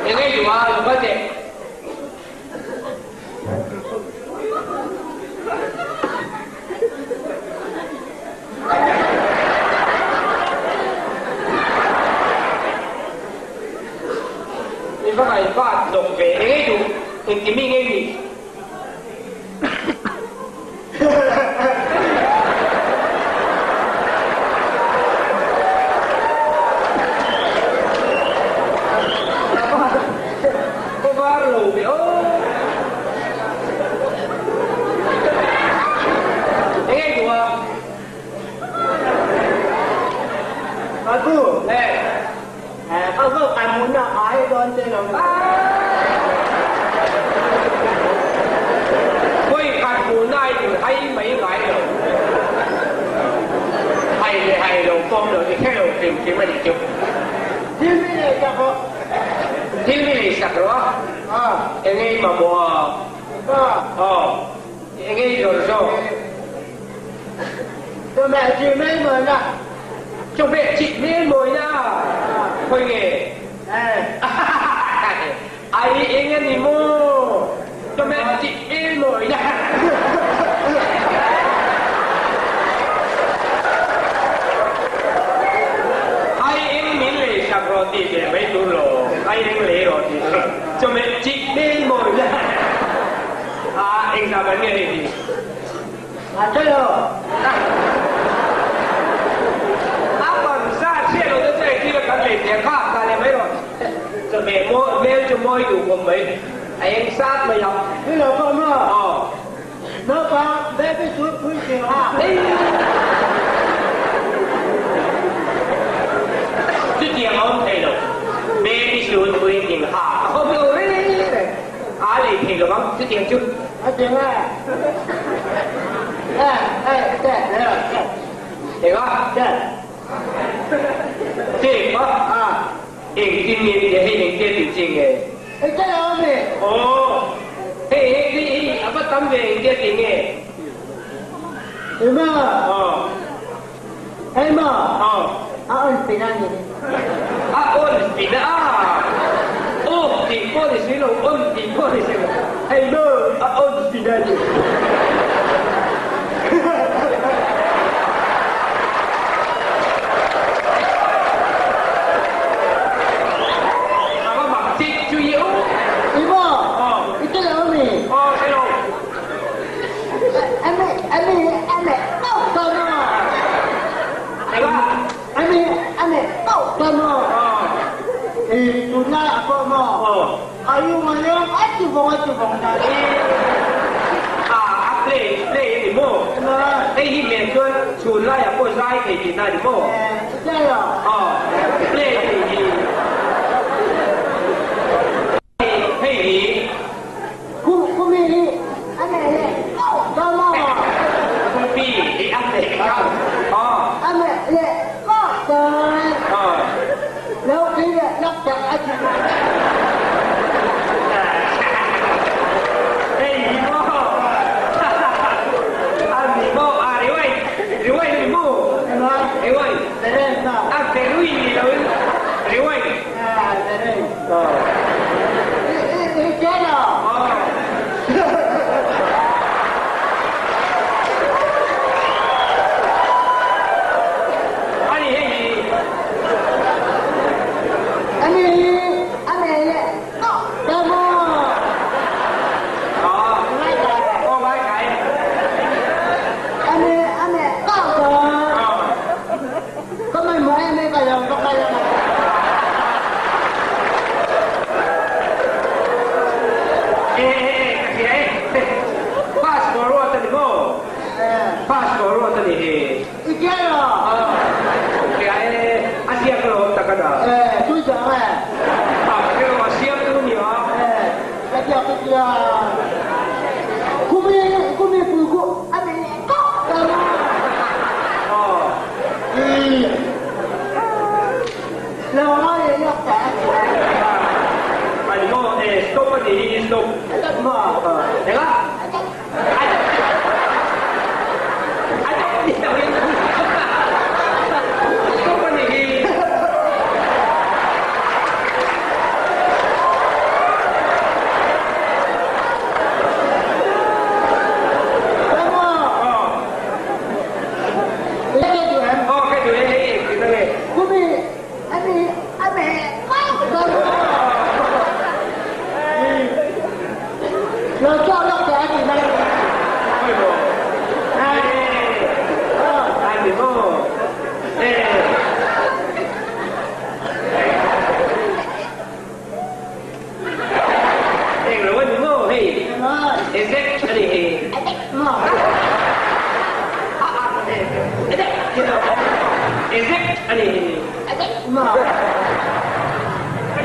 Eng ei duh a lo kal teh. I va ngai vat hnawk ve eng ei duh engti mi ngei ni? Ka var lo ve aw. Eng ei duh a? Aku. Eh. Aku kamu nak ai don te lo. Khawi khat hmuhna a in hai mai ngai lo. Hai leh hai lo pawm lo ni kher lo hrim hrim a nih chu. Thil mi nei sak rawh. Thil mi nei sak rawh a. Eng ei mamawh a. Aw. Eng ei zawr zawk. Chawhmeh chi mai mawina. Chawhmeh chi mai mawina. Khawi nge? Ai eng a ni maw? Chawhmeh chi mai mawina. Ai eng min lei sak rawh tih ve mai tur lo. Ai eng lei rawh tih ve. Chawhmeh chi mai mawina. A engzah ban nge hei hi? A che lo. A ban sa hriat lo te chu engtin a kan lei teh kha ka leh mai rawh. Chawhmeh mawi hmel chu mawi duh khawp mai. A eng sat mai ang. Ni lo pawh maw? Aw. Naupang baby suit puitling ha. Chutiang a awm thei lo. Baby suit puitling ha a awm lo reng reng. A lei thei lo ang chutiang chu. A cheng a. Eh eh te le te. Eng a? Te. Tape a? Engtin nge ti hei engtia ti chi nge? Aw, hei hei hei hei a va tam ve engtia ti nge? Aw. Aw. A on pin a. Off tih pawh ni si lo, on tih pawh ni si lo. Hei maw a on pin a ni. A va mak chik chu i u. Aw. Aw, hre lo. A play play a ni maw? Hei hi men chuan chhun laiah pawh zai thei tihna a ni maw? Aw, play a nih hi. Hei hi. Kumpi hi a nei kha. Aw. Aw. Hei hi maw. A ni maw? A riwai. Riwai ni maw? Riwai. A ferui ni loin riwai.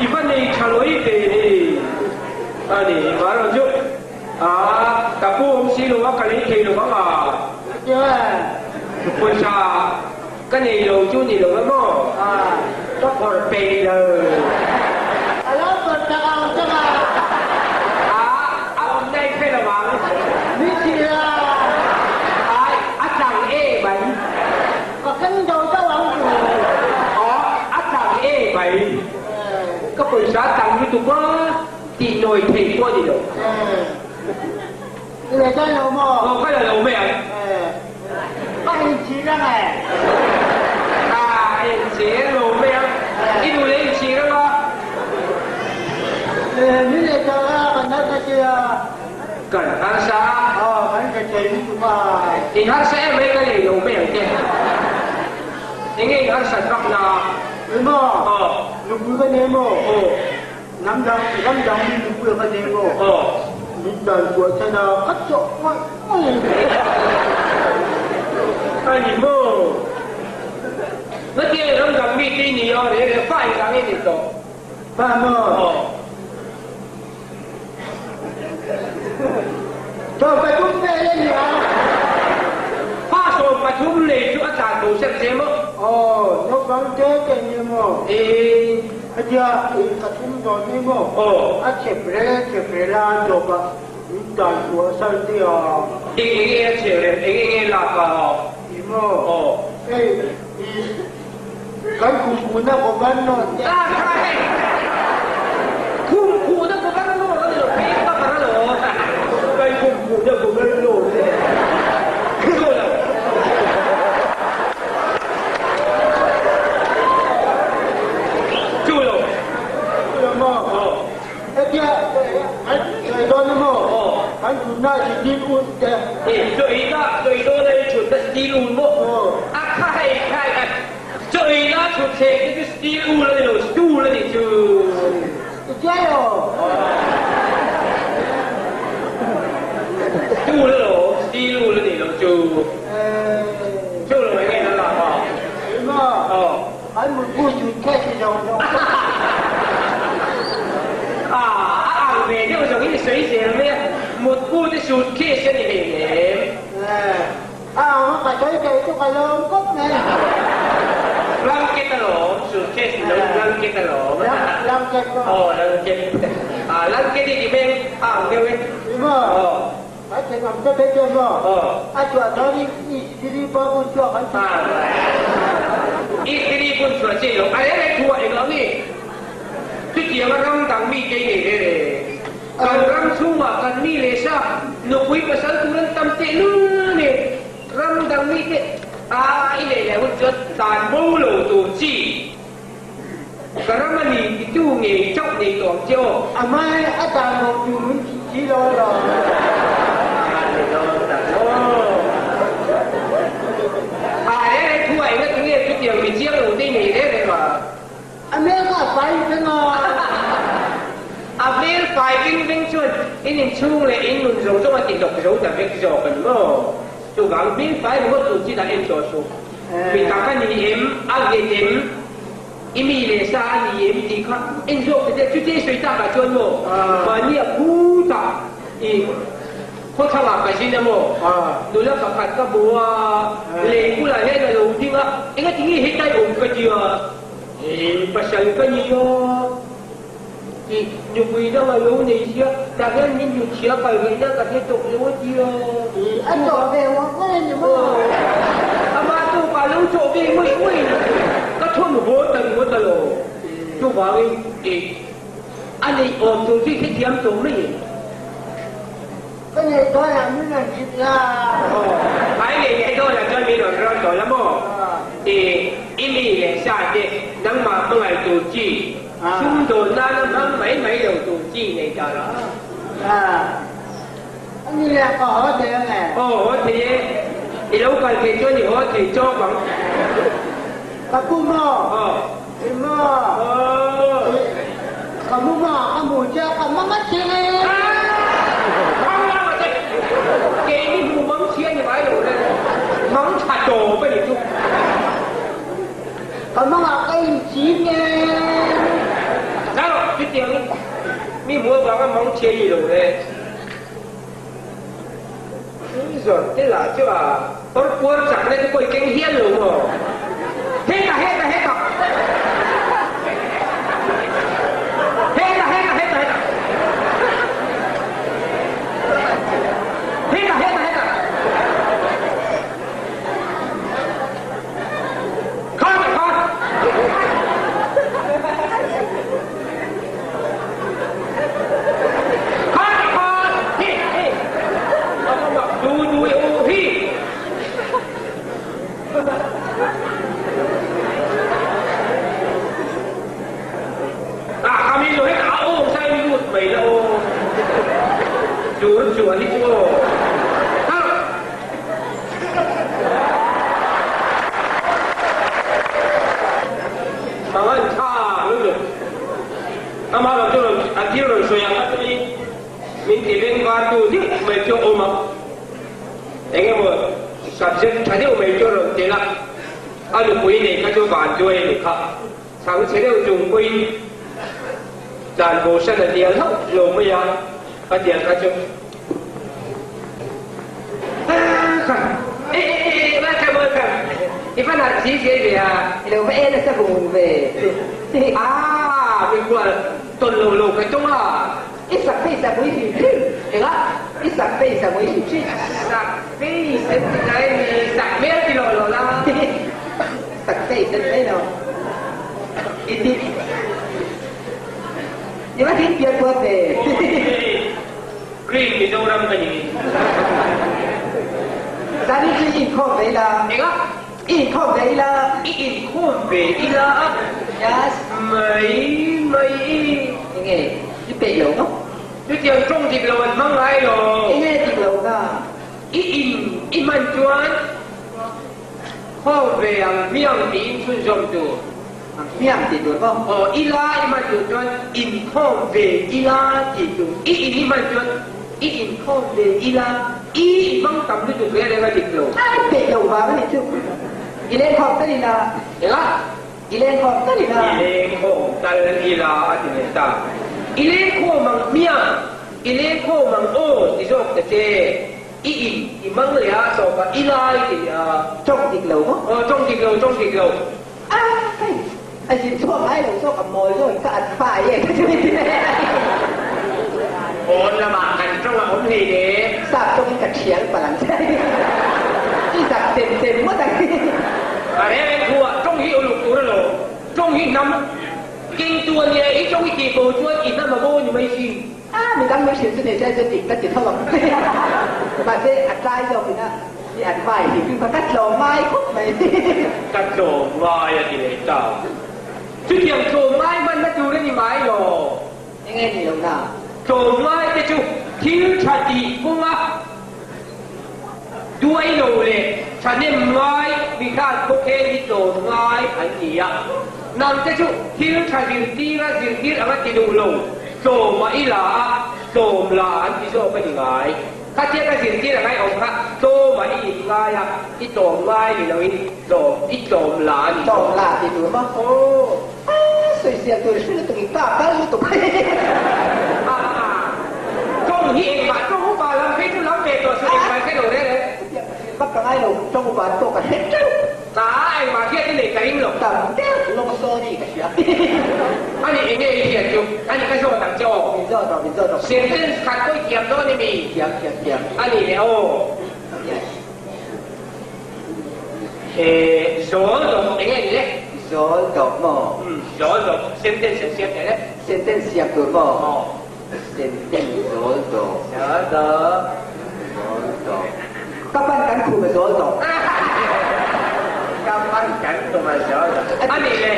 I va nei tha loi ve ni. A ni, mah chu ka pu awm si lo a, ka lei thei lo vang a. Pawisa ka nei lo chu ni lo emaw? Ka phawrh peih lo. A, a awm daih hre lo vang. Ai, a chang e mai. Aw, a chang e mai. Ka pawisa tam lutuk a, tih nawi thei pawh a ni lo. Aw, ka la lo mai ang. A inchhir lo mai ang. I duh leh inchhir ang a. Kan harsa a. In harsa em mai ka lei lo mai ang che. Enge in harsat vak na? Aw. Aw. Aw. A ni maw? Ngatinge ramdang mi te i ni a, reh reh fa engah nge i neih tawh? Aw. Fa 13 lei chu a tlan bo sek che maw? Naupang te te nih maw a tia i ka thum dawn ni maw a chep rel chep rel a dawp ah min dan tu a sal tia. Eng eng nge a chep rel eng eng nge lak a? I maw hei i kan khumkhuhna governor te. A tha hei khumkhuhna governor a ni lo phei ka par a lo. Kan khumkhuhna governor te. Chu lo. Chu lo. Chu lo maw? Hetia kan sawi dawn a maw? Kan thutna hi steel wool te. Chawiina sawi dawn a i thutna steel wool maw? A kha hei khai a chawiina thut thleng te chu steel wool a ni lo, stool a nih chu. I chiai aw. Stool a lo, steel wool a nih loh chu. Chu lo eng nge na lak a? Maw? An mutbu chu test zawng zawng. A a ang ve deuh zawng in sawi zel mai a, mutbu te suitcase a ni hlei nem. A ang a ka sawi thei chu ka lawm khawp mai. Blanket alawm, suitcase ni lo blanket alawm. Blanket maw? Aw blanket. A blanket i ti hmel a ang deuh e. Ni maw? Aw. Kan thenawm te phei chuan maw a chhuah dawn in istiri pawh bun chhuak an ti. Istiri bun chhuah chi lo a reng reng thu ah englo nge chutiang a ram dang mi te nei ve le. Kan ram chhungah kan mi leh sa nupui pasal tur an tam teh lul nen ram dang mi te a i neih leh hun chuan tan bo lo tur chi ka ram a ni titu ngei chauh nei tawh ang che aw. A hmai a dan lo tur min tih si lo alawm. A reng reng thu ah enga tinge chutiang mi chiang lo te i nei reng reng a. A hmel kha a fai veng a. A hmel fai veng veng chuan in inchhung leh in nun zawng zawng a ti hlawk zo ta vek zawk a ni maw? Chuvang hmel fai ringawt tur chin ah en tawh suh. Mi tak a ni em, a nghet em, i mi leh sa a ni em tih kha en zawk ta che. Chutia i sawi takah chuan maw mahni a phutah i khawthlang ah ka zin a maw? Nula pakhat ka hmu a, lei bulah hian a lo ding a, engatinge hetlai awm ka tia? He pasal ka ni a, tih nupui dang a lo nei sia, tah hian min nutchhia kal ngaihna ka hre tawh lo a ti a. A chawh ve ngawt ngawt a ni maw? Amah tawkah lo chawh ve ngawih ngawih lo chu ka thawn haw ta ringawt a lo. Chuvangin ih a neih awm tur chu i hrethiam tawh mai em? Ka neih dawnah min rawn hrilh la. Ai nei leh dawnah chuan min rawn rawn tawh la maw? I i mi leh sa te nangmah hmangaih tur chi, sum dawn nana hmang mai mai lo tur chi nei ta la. A ni leh ka haw thei ang e. Aw haw thei e, i lo kal thei chuan i haw thei chawk ang. Ka pu maw? Aw. I maw? Aw. Ka mu maw? Ka mu che ka mang a ching e. Mang la ma che. Keini hmu mang chhia ni ngai lo le. Mang tha tawp a ni chu. Ka mangah ka in ching e. Zau, chutiang in mi hmu avanga mang chhia ni lo le. Zawr te lah chu a awr puar chak na te pawh i keng hial lo maw? Hetah hetah hetah! Hetah hetah hetah hetah! Hetah hetah hetah! Khan khan! Khan khan! Hi hi! Du du i u hi! Ah, kami lo hi a awm sai lut mai la aw. Chur chuan hi chu aw. Mangan tha lutuk. Amah lo chu rawn a thil rawn sawi ang a chuan min ti veng var tu deuh mai chu a awm a. Eng emaw subject tha deuh mai chu a rawn tel a, a nupui nei kha chu van duai a ni kha. Chhang chhe deuh chung pawhin tlan bosan a dial hauh lo mai a, a dial kha chu. I van har si se ve a. Ilo va en sa bu ve. Ah, mi kual ton lo lo kai tung a. I sak pe sa mui hi thi. Enga? I sak pe sa mui hi thi. Sak pe sen ti nai mi sak mel ti lo lo la. Sak pe sen mai no. I ti. I va tin pian puat ve. Green Mizoram ka ni. Zani chu in khom ve la. Enga? In khom ve la. I in khom ve ila. Yes. Mai mai. Nge, i pe lo no. Tu tiang trong dik lo an mang ngai lo. Nge dik lo na. I in i man chuan khom ve ang miang ti in chun zom tu. Miang ti tu mo. Oh, ila i man tu chuan in khom ve ila ti tu. I in i man chuan i in khom ve ila. I mang tam tu tu ve le ga dik lo. Ai pe lo ba ni chu. I len khom ta ni la. Enga? I len khom ta ni la. I leng khom tal ila ati ne ta. I leng khom ang miang. I leng khom ang o ti zok ta che. I in i mang le a so ka ilai ti a. Trong dik lo mo. Oh, trong dik lo, trong dik lo. À, ai chỉ cho ai lo cho cả mồi rồi ka at phải ye ka chu ni. On lama kan trong a om hei de. Sap trong ka thial palang. I sak sem sem mo ta. A re re khua trong hi uluk tur lo. Trong hi nam kinh tua ni i trong hi ki bo chuan i nam a bo ni mai sin. À, mi dang mi sim chu nei chai chu dik ta ti thawang. Ma se at lai zo pina. I at vai thì cứ cắt lò mai khúc mày. Cắt lò mai a ti le ta. Chu tiang tlo mai man na tu re ni mai lo. Nghe ni lo na. Tlo mai te chu thil tha ti kunga duai lo le tha nem ngai mi khan ko khe hi tlo ngai an ni a. Nam te chu thil tha zir tir a zir tir anga ti du lo. Tlo ma i la a tlom la an ti zo ka ni ngai. Kha tia ka zir tir angai om kha tlo ma i in ngai a i tlom ngai ni lo in tlom i tlom la ni. Tlom la ti tu ma. Oh. Soi sia tu sui tu ka ka lu tu. À trong hi eng ma trong ba lam phe tu lam ve to su eng ma khe lo re re. Bắt cả ai lo trong ba to ka hết chứ. Ta eng ma khia ti nei ka ring lo. Tầm tiêu lo so ni ka xia. Ani eng nge i thian chu ani ka zo tang cho. Min zo to min zo to. Sentence khat koi thiam do ni mi. Thiam thiam thiam. Ani le o. Eh, zol do eng nge ni le. Zol do mo. Zol do sentence siam te le. Sentence siam tu mo. Sentence zol do. Zol do. Zol do. Kapan kan khu ma zol do. Kapan kan khu ma zol do. Ani le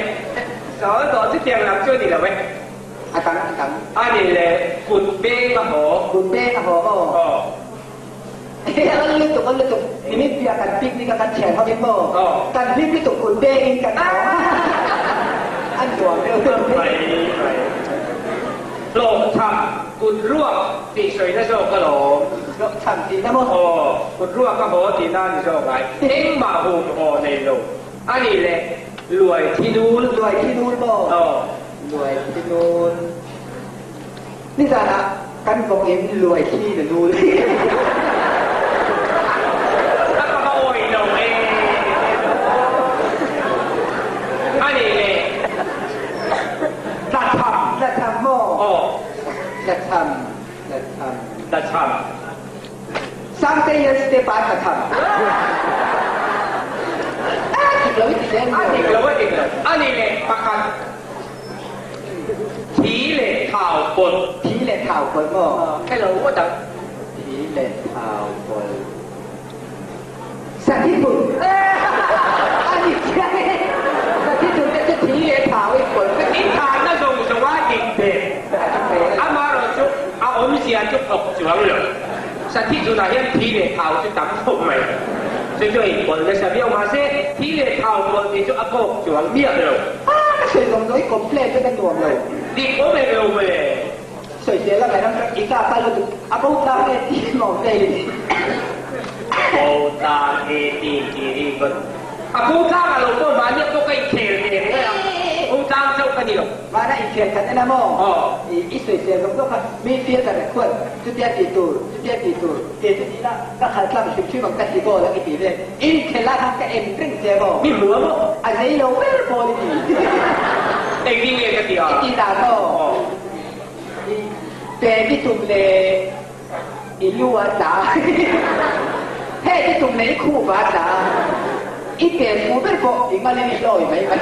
zol do chu tiang lam chu ni lo we. A tang a tang. Ani le kut beng a ho. Kut beng a ho mo. Oh. An lu tuk an lu tuk. Ni mi pia kan picnic kan thian ho mo. Kan picnic tuk kut beng in kan ho. An nuam deuh. Mai mai. Lo tham kut ruak ti soi na zo ka lo. Lo tham ti na mo. Oh, kut ruak ka ho ti na ni zo ngai. Eng ma hum ho nei lo. Ani le luai thi nul. Luai thi nul mo. Oh. Luai thi nul. Ni za na kan vok in luai thi na nul. A ka oi lo e. Ani le ta tham. La tham mo. Oh. La tham. La tham. La tham. Sang te yen ste pa ta tham. A dik lo ti len. A dik lo a dik lo. Ani le pakhat. Thi le thau pol. Thi le thau pol mo. Cái lo wa tang. Thi le thau pol. Sa thi pun. Ani chia. Sa thi pun te thi le thau i pol. I tha na zong zong a dik pe. Ama ro chu a om sia chu thok chuang lo. Sa thi chu na hian thi le thau chu tam khop mai. Chu chu i pol le sa viau ma se thi le thau pol ti chu a kok chuang miak lo. A soi zong zong i complain te kan nuam lo. Dik om e lo me. Soi sia la mai ram i ka pa lo tu. A bo ta e ti mo te ni. Bo ta e ti ti ri ba. A bo ta ka lo po ma ni ko kai khel ne ngai a. tlang chau kan ni lo. Mana i thial khat ena maw? Oh. I i soisel zong zong kha mi fial ka rak khuat cutia ti tur cutia ti tur te cu ti la ka khal tlang hrimhrim ang ka ti ko la ki ti ve in khel la khan ka en ring che maw? Mi hmu maw? A zei lo ber pawl i ti. Ei ding nge ka ti a. I ti ta to. Oh. I te ti tum le i lu a tla. He ti tum le i khup a tla. I te fu ber pawh i ngal in i hlawi mai mai.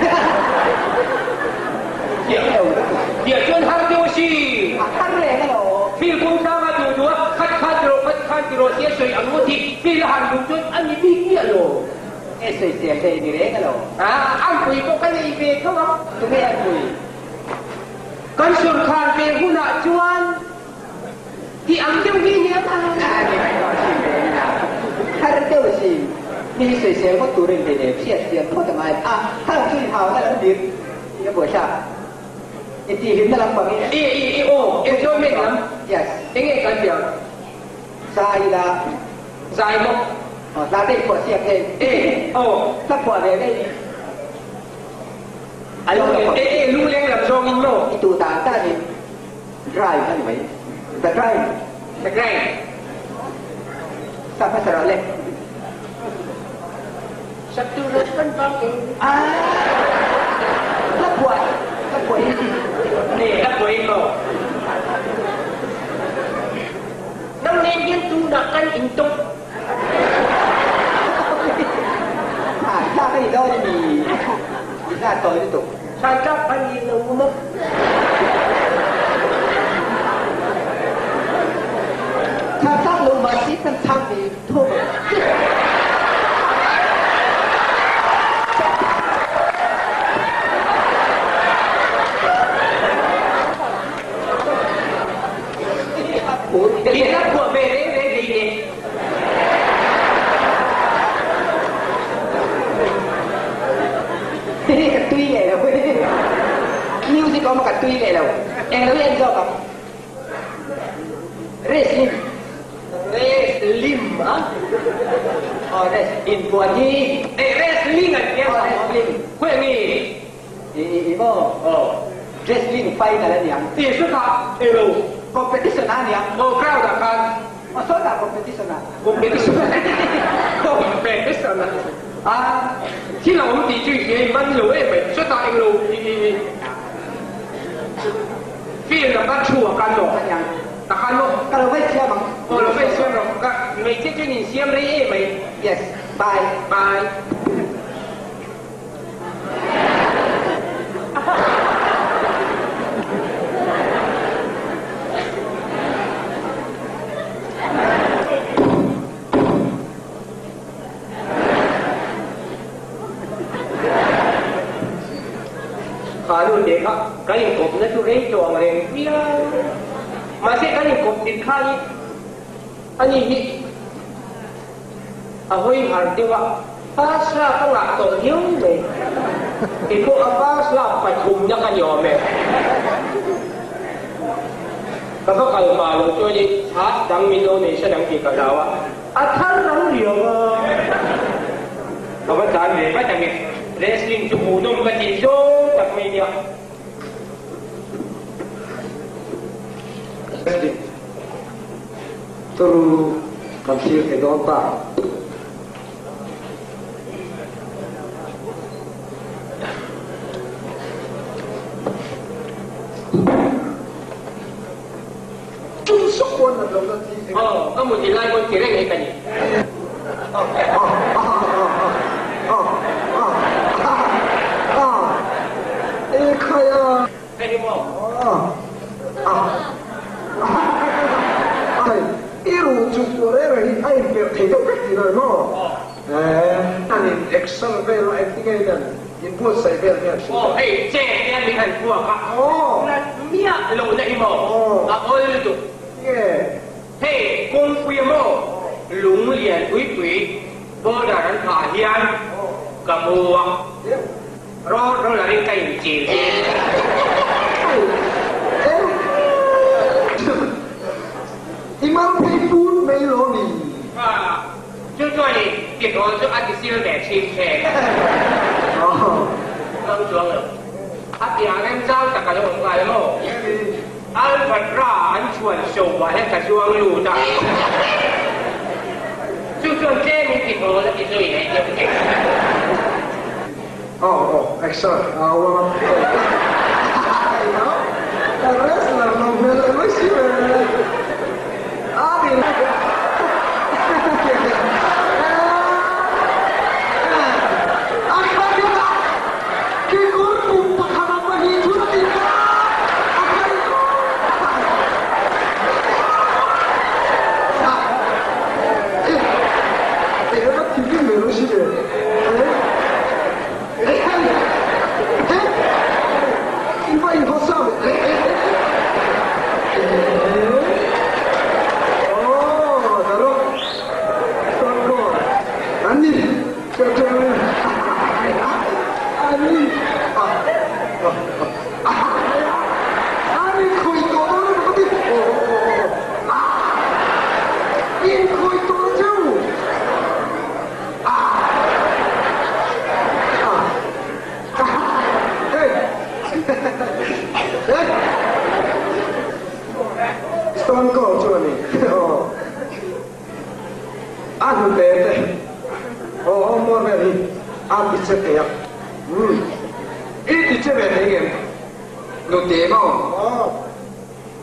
Dia chuan har deuh si. A har reng alo. Fil kung tlang a duh duh a khat khan tiro khat khan tiro tia soi ang ngawt hi fil a han duh chuan an ni bik miah lo. E soi sel thei ni reng alo. A an pui pawh kan ei ve tho ang. Tunge an pui? Kan surkhar ve hunah chuan Ti ang deuh hi nia ta. Har deuh si. Mi hi soisel ngawt turin hlei nem hriat thiam phawt a ngai. A har chu i hau na lam dir i a buaithlak. I ti hlim na lam bang i. I i i aw enjoyment lam. Yes. Enge kan ti ang? Zai la. Zai maw? Aw hla te i phuah siak hei. E aw. Hla phuah ve ngei. A lung e e lungleng lam zawng in maw? I tu tan tan in. Drive a ni mai. The drive. The drive. Sa hmasa rawh le. Saktu rat kan bang in. Ah! La phuah. La phuah in. Ne, la phuah in maw? Nang nen hian tu nak kan in tuk. Ah, thla kan i dawn mi. I hla tawi lutuk. Thlantlang an in lo maw? Thlantlang lo ma si kan thang mi tho. Hi la phuah ve re re hlei ne. Hihi ka tui leh lo. Music awm ka tui leh lo. Eng lo hi en zawk ang. Wrestling. Wrestling a? Oh, wrest inbuan hi. Eh, wrestling an tia. Oh, wrestling. Khawi nge? I i i maw? Oh. Wrestling final a niang. Ti su kha elo. Competition a niang. Oh, crowd ah khan. Oh, sawtah competition ah. Competition. Competition ah. Ah. Thil a awm tih chu i hria i man lo em mai. Sawtah englo i i i field ah khan thu ah khan maw? Tah khan maw? Ka lo vai siam ang. Aw lo vai siam rawh. Ka hmeichhe chuan in siam rei em mai. Yes. Bye. Bye. Kha nu te kha kan inkawpna chu rei tawh ang reng viau. Mahse kan inkawp tir khanin ani hi A hawi har deuh a, pass lak a ngah tawh viau mai. Kei pawh a pass lak pathumna ka ni awm e. Ka va kal hma lo chuan i chhas dang min lo nei hran ang tih ka hlau a, a thar rang riau a. Ka va tlan ve vat ang e, wrestling chu hmuhnawm ka tih zawng tak mai nia. Wrestling. Turu kan thlir thei dawn ta. Chung suk pawn nat lo na thi eng. Aw, ka mut i lai pawn ti reng hi ka ni. E khai a. Hei hi maw? I ruh chuk tur erawh hi a inperh thei deuh vek tih lo maw? An in exer vel a engtin nge hian inbuatsaih vel hian hrilh Aw hei che hian min han phuak a, nat miah lohna hi maw a awl lutuk. Nge? Hei kawngpui a maw lung lian pui pui border an phah hian ka mu a. Road roller in ka inchil I mal phei put mai lo ni. Chu chuan i tihrawl chu a ti sil ve thin che. Mang chuang lo. A piang em zau tak a lo awm ngai maw? Alpatra an chuan show ah hian ka zuang lut a. Chu chuan tlem in ti hawl a ti zui leh deuh thei. Oh, oh, extra. Ah, warm up. Wrestler no hmel leh mai si ve. A ti. A khat in a kekawr pum pakhat ah pahnih thun a ti kha a kai ko. Eh, va thinrim ve lo si ve. Eh, eh, in va in haw sam. Oh, darok. Tangko. Ani. Ani. Ani khoi to no ko ti. Oh. Ah. In khoi to cheu. Ah. Ah. Hey. Hey. Stone Cold chu ani. Oh. A hnute te. Oh, oh, mor vel hi. A ti che thei a. Hmm. I ti che ve thei ngem? Nute maw? Oh.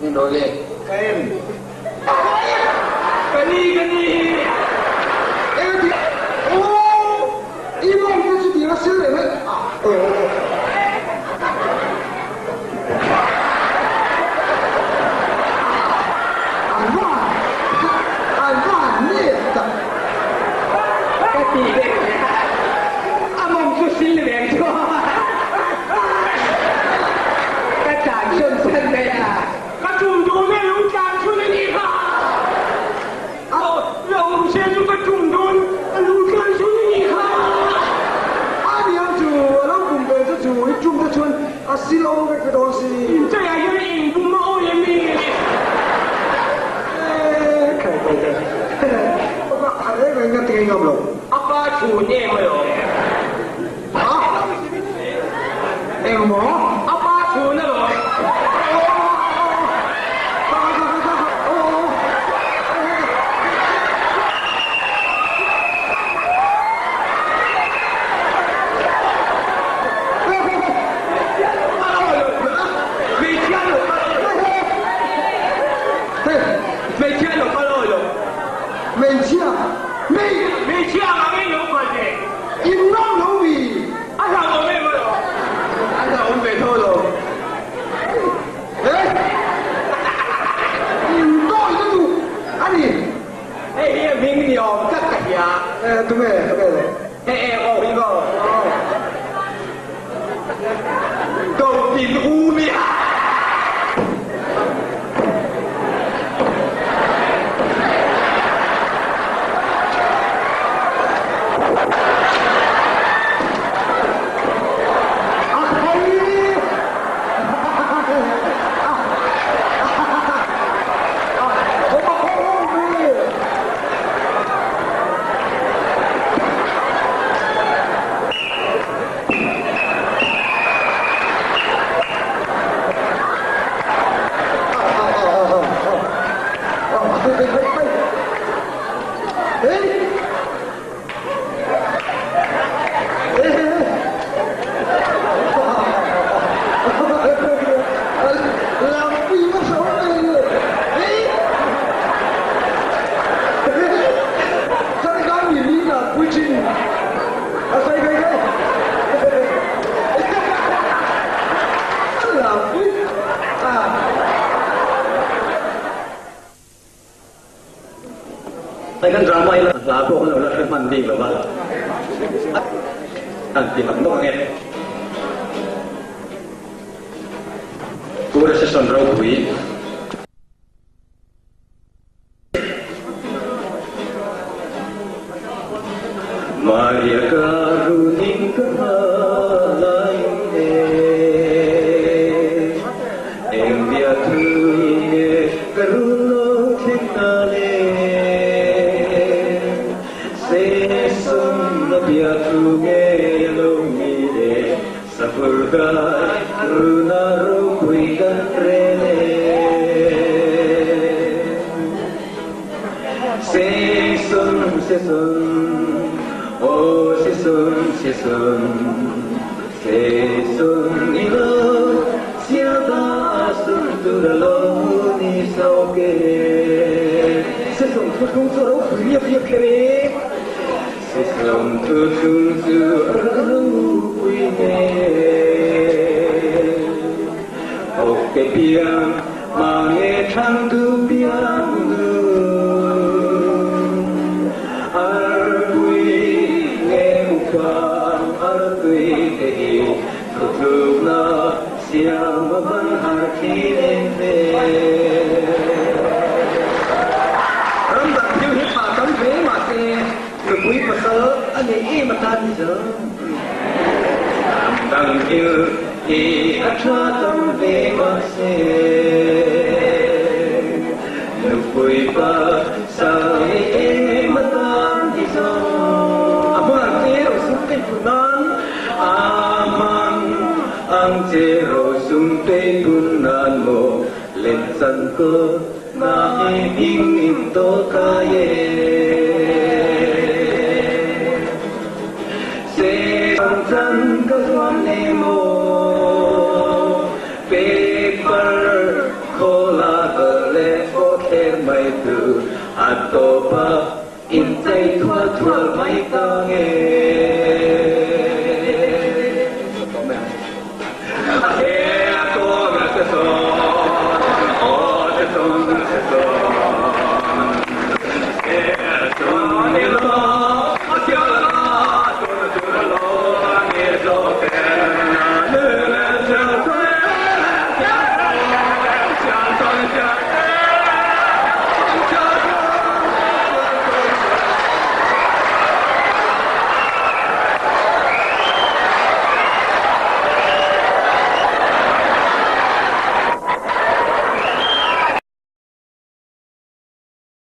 Ni lo le. Ka em. Ka ni, ka ni. E ti. Oh! I mong te chu ti a sil le le. Ah, oh, oh. An va an va nep tak. Ka ti ve. A mong chu sil ve chu. Ka chan chun san ve a. Ka tum dawn e, lo tlan chun a nih kha. Lo awm se chu ka tum dawn a lo tlan chun a nih kha. A niang chu a lo kum ve chu chu i tum te chuan a sil awm vek ve dawn si. Chaiah hian eng bum a awi em ni? Eh, khai khai khai. A reng reng ka ti ngam lo. A pa chhun em alawm. Ha? Eng maw? A pa chhun alawm. Hmeichhia lo kal awi lo. Hmeichhia? Hmeichhia ang angin lo kal ve. In ram lo mi. A hlauhawm em alawm. A hlauhawm ve tho alawm. Eh! In dawi na duh a ni. Hei hi a hming ni awm tak ka hria. Eh, tunge, tunge le? Hei eng aw hi maw? Do tin u mi a. A khai! Hei kan drama hi hla pawh kan lo la hre hman bik lo va, an ti mak nawk ange. Pu Recession ropui. Maria ka runing ka lai e Eng bia thu nge ka run lo thleng ta le Se sum na bia thu nge lo mi le Sapur kai Sesun, oh Sesun, Sesun, Sesun ilo, siapa sun tu lo ni sao ke. Sesun tu tung zu ro pui liap liap khere. Sesun tu tung zu ro pui ne. Ok piang, ma nghe chang tu piang nu. Ar pui nghe mu khuang, ar tui te hi, thu thuk na siang ma ban har khi lên về. Ram dang thil hi pa tam ve ma se nupui pasal a nei em atan ni zo. Ram dang thil hi a tha tam ve ma se nupui pasal nei em atan ni zo. A man che ro sum te pun nan. A man ang che ro sum te pun nan mo len san ko na e hing in to ka ye. Se san ka zuan ne mo paper khola le o ther mai tu a to pa in chai thua thua mai ta nge. He a to na se so o se so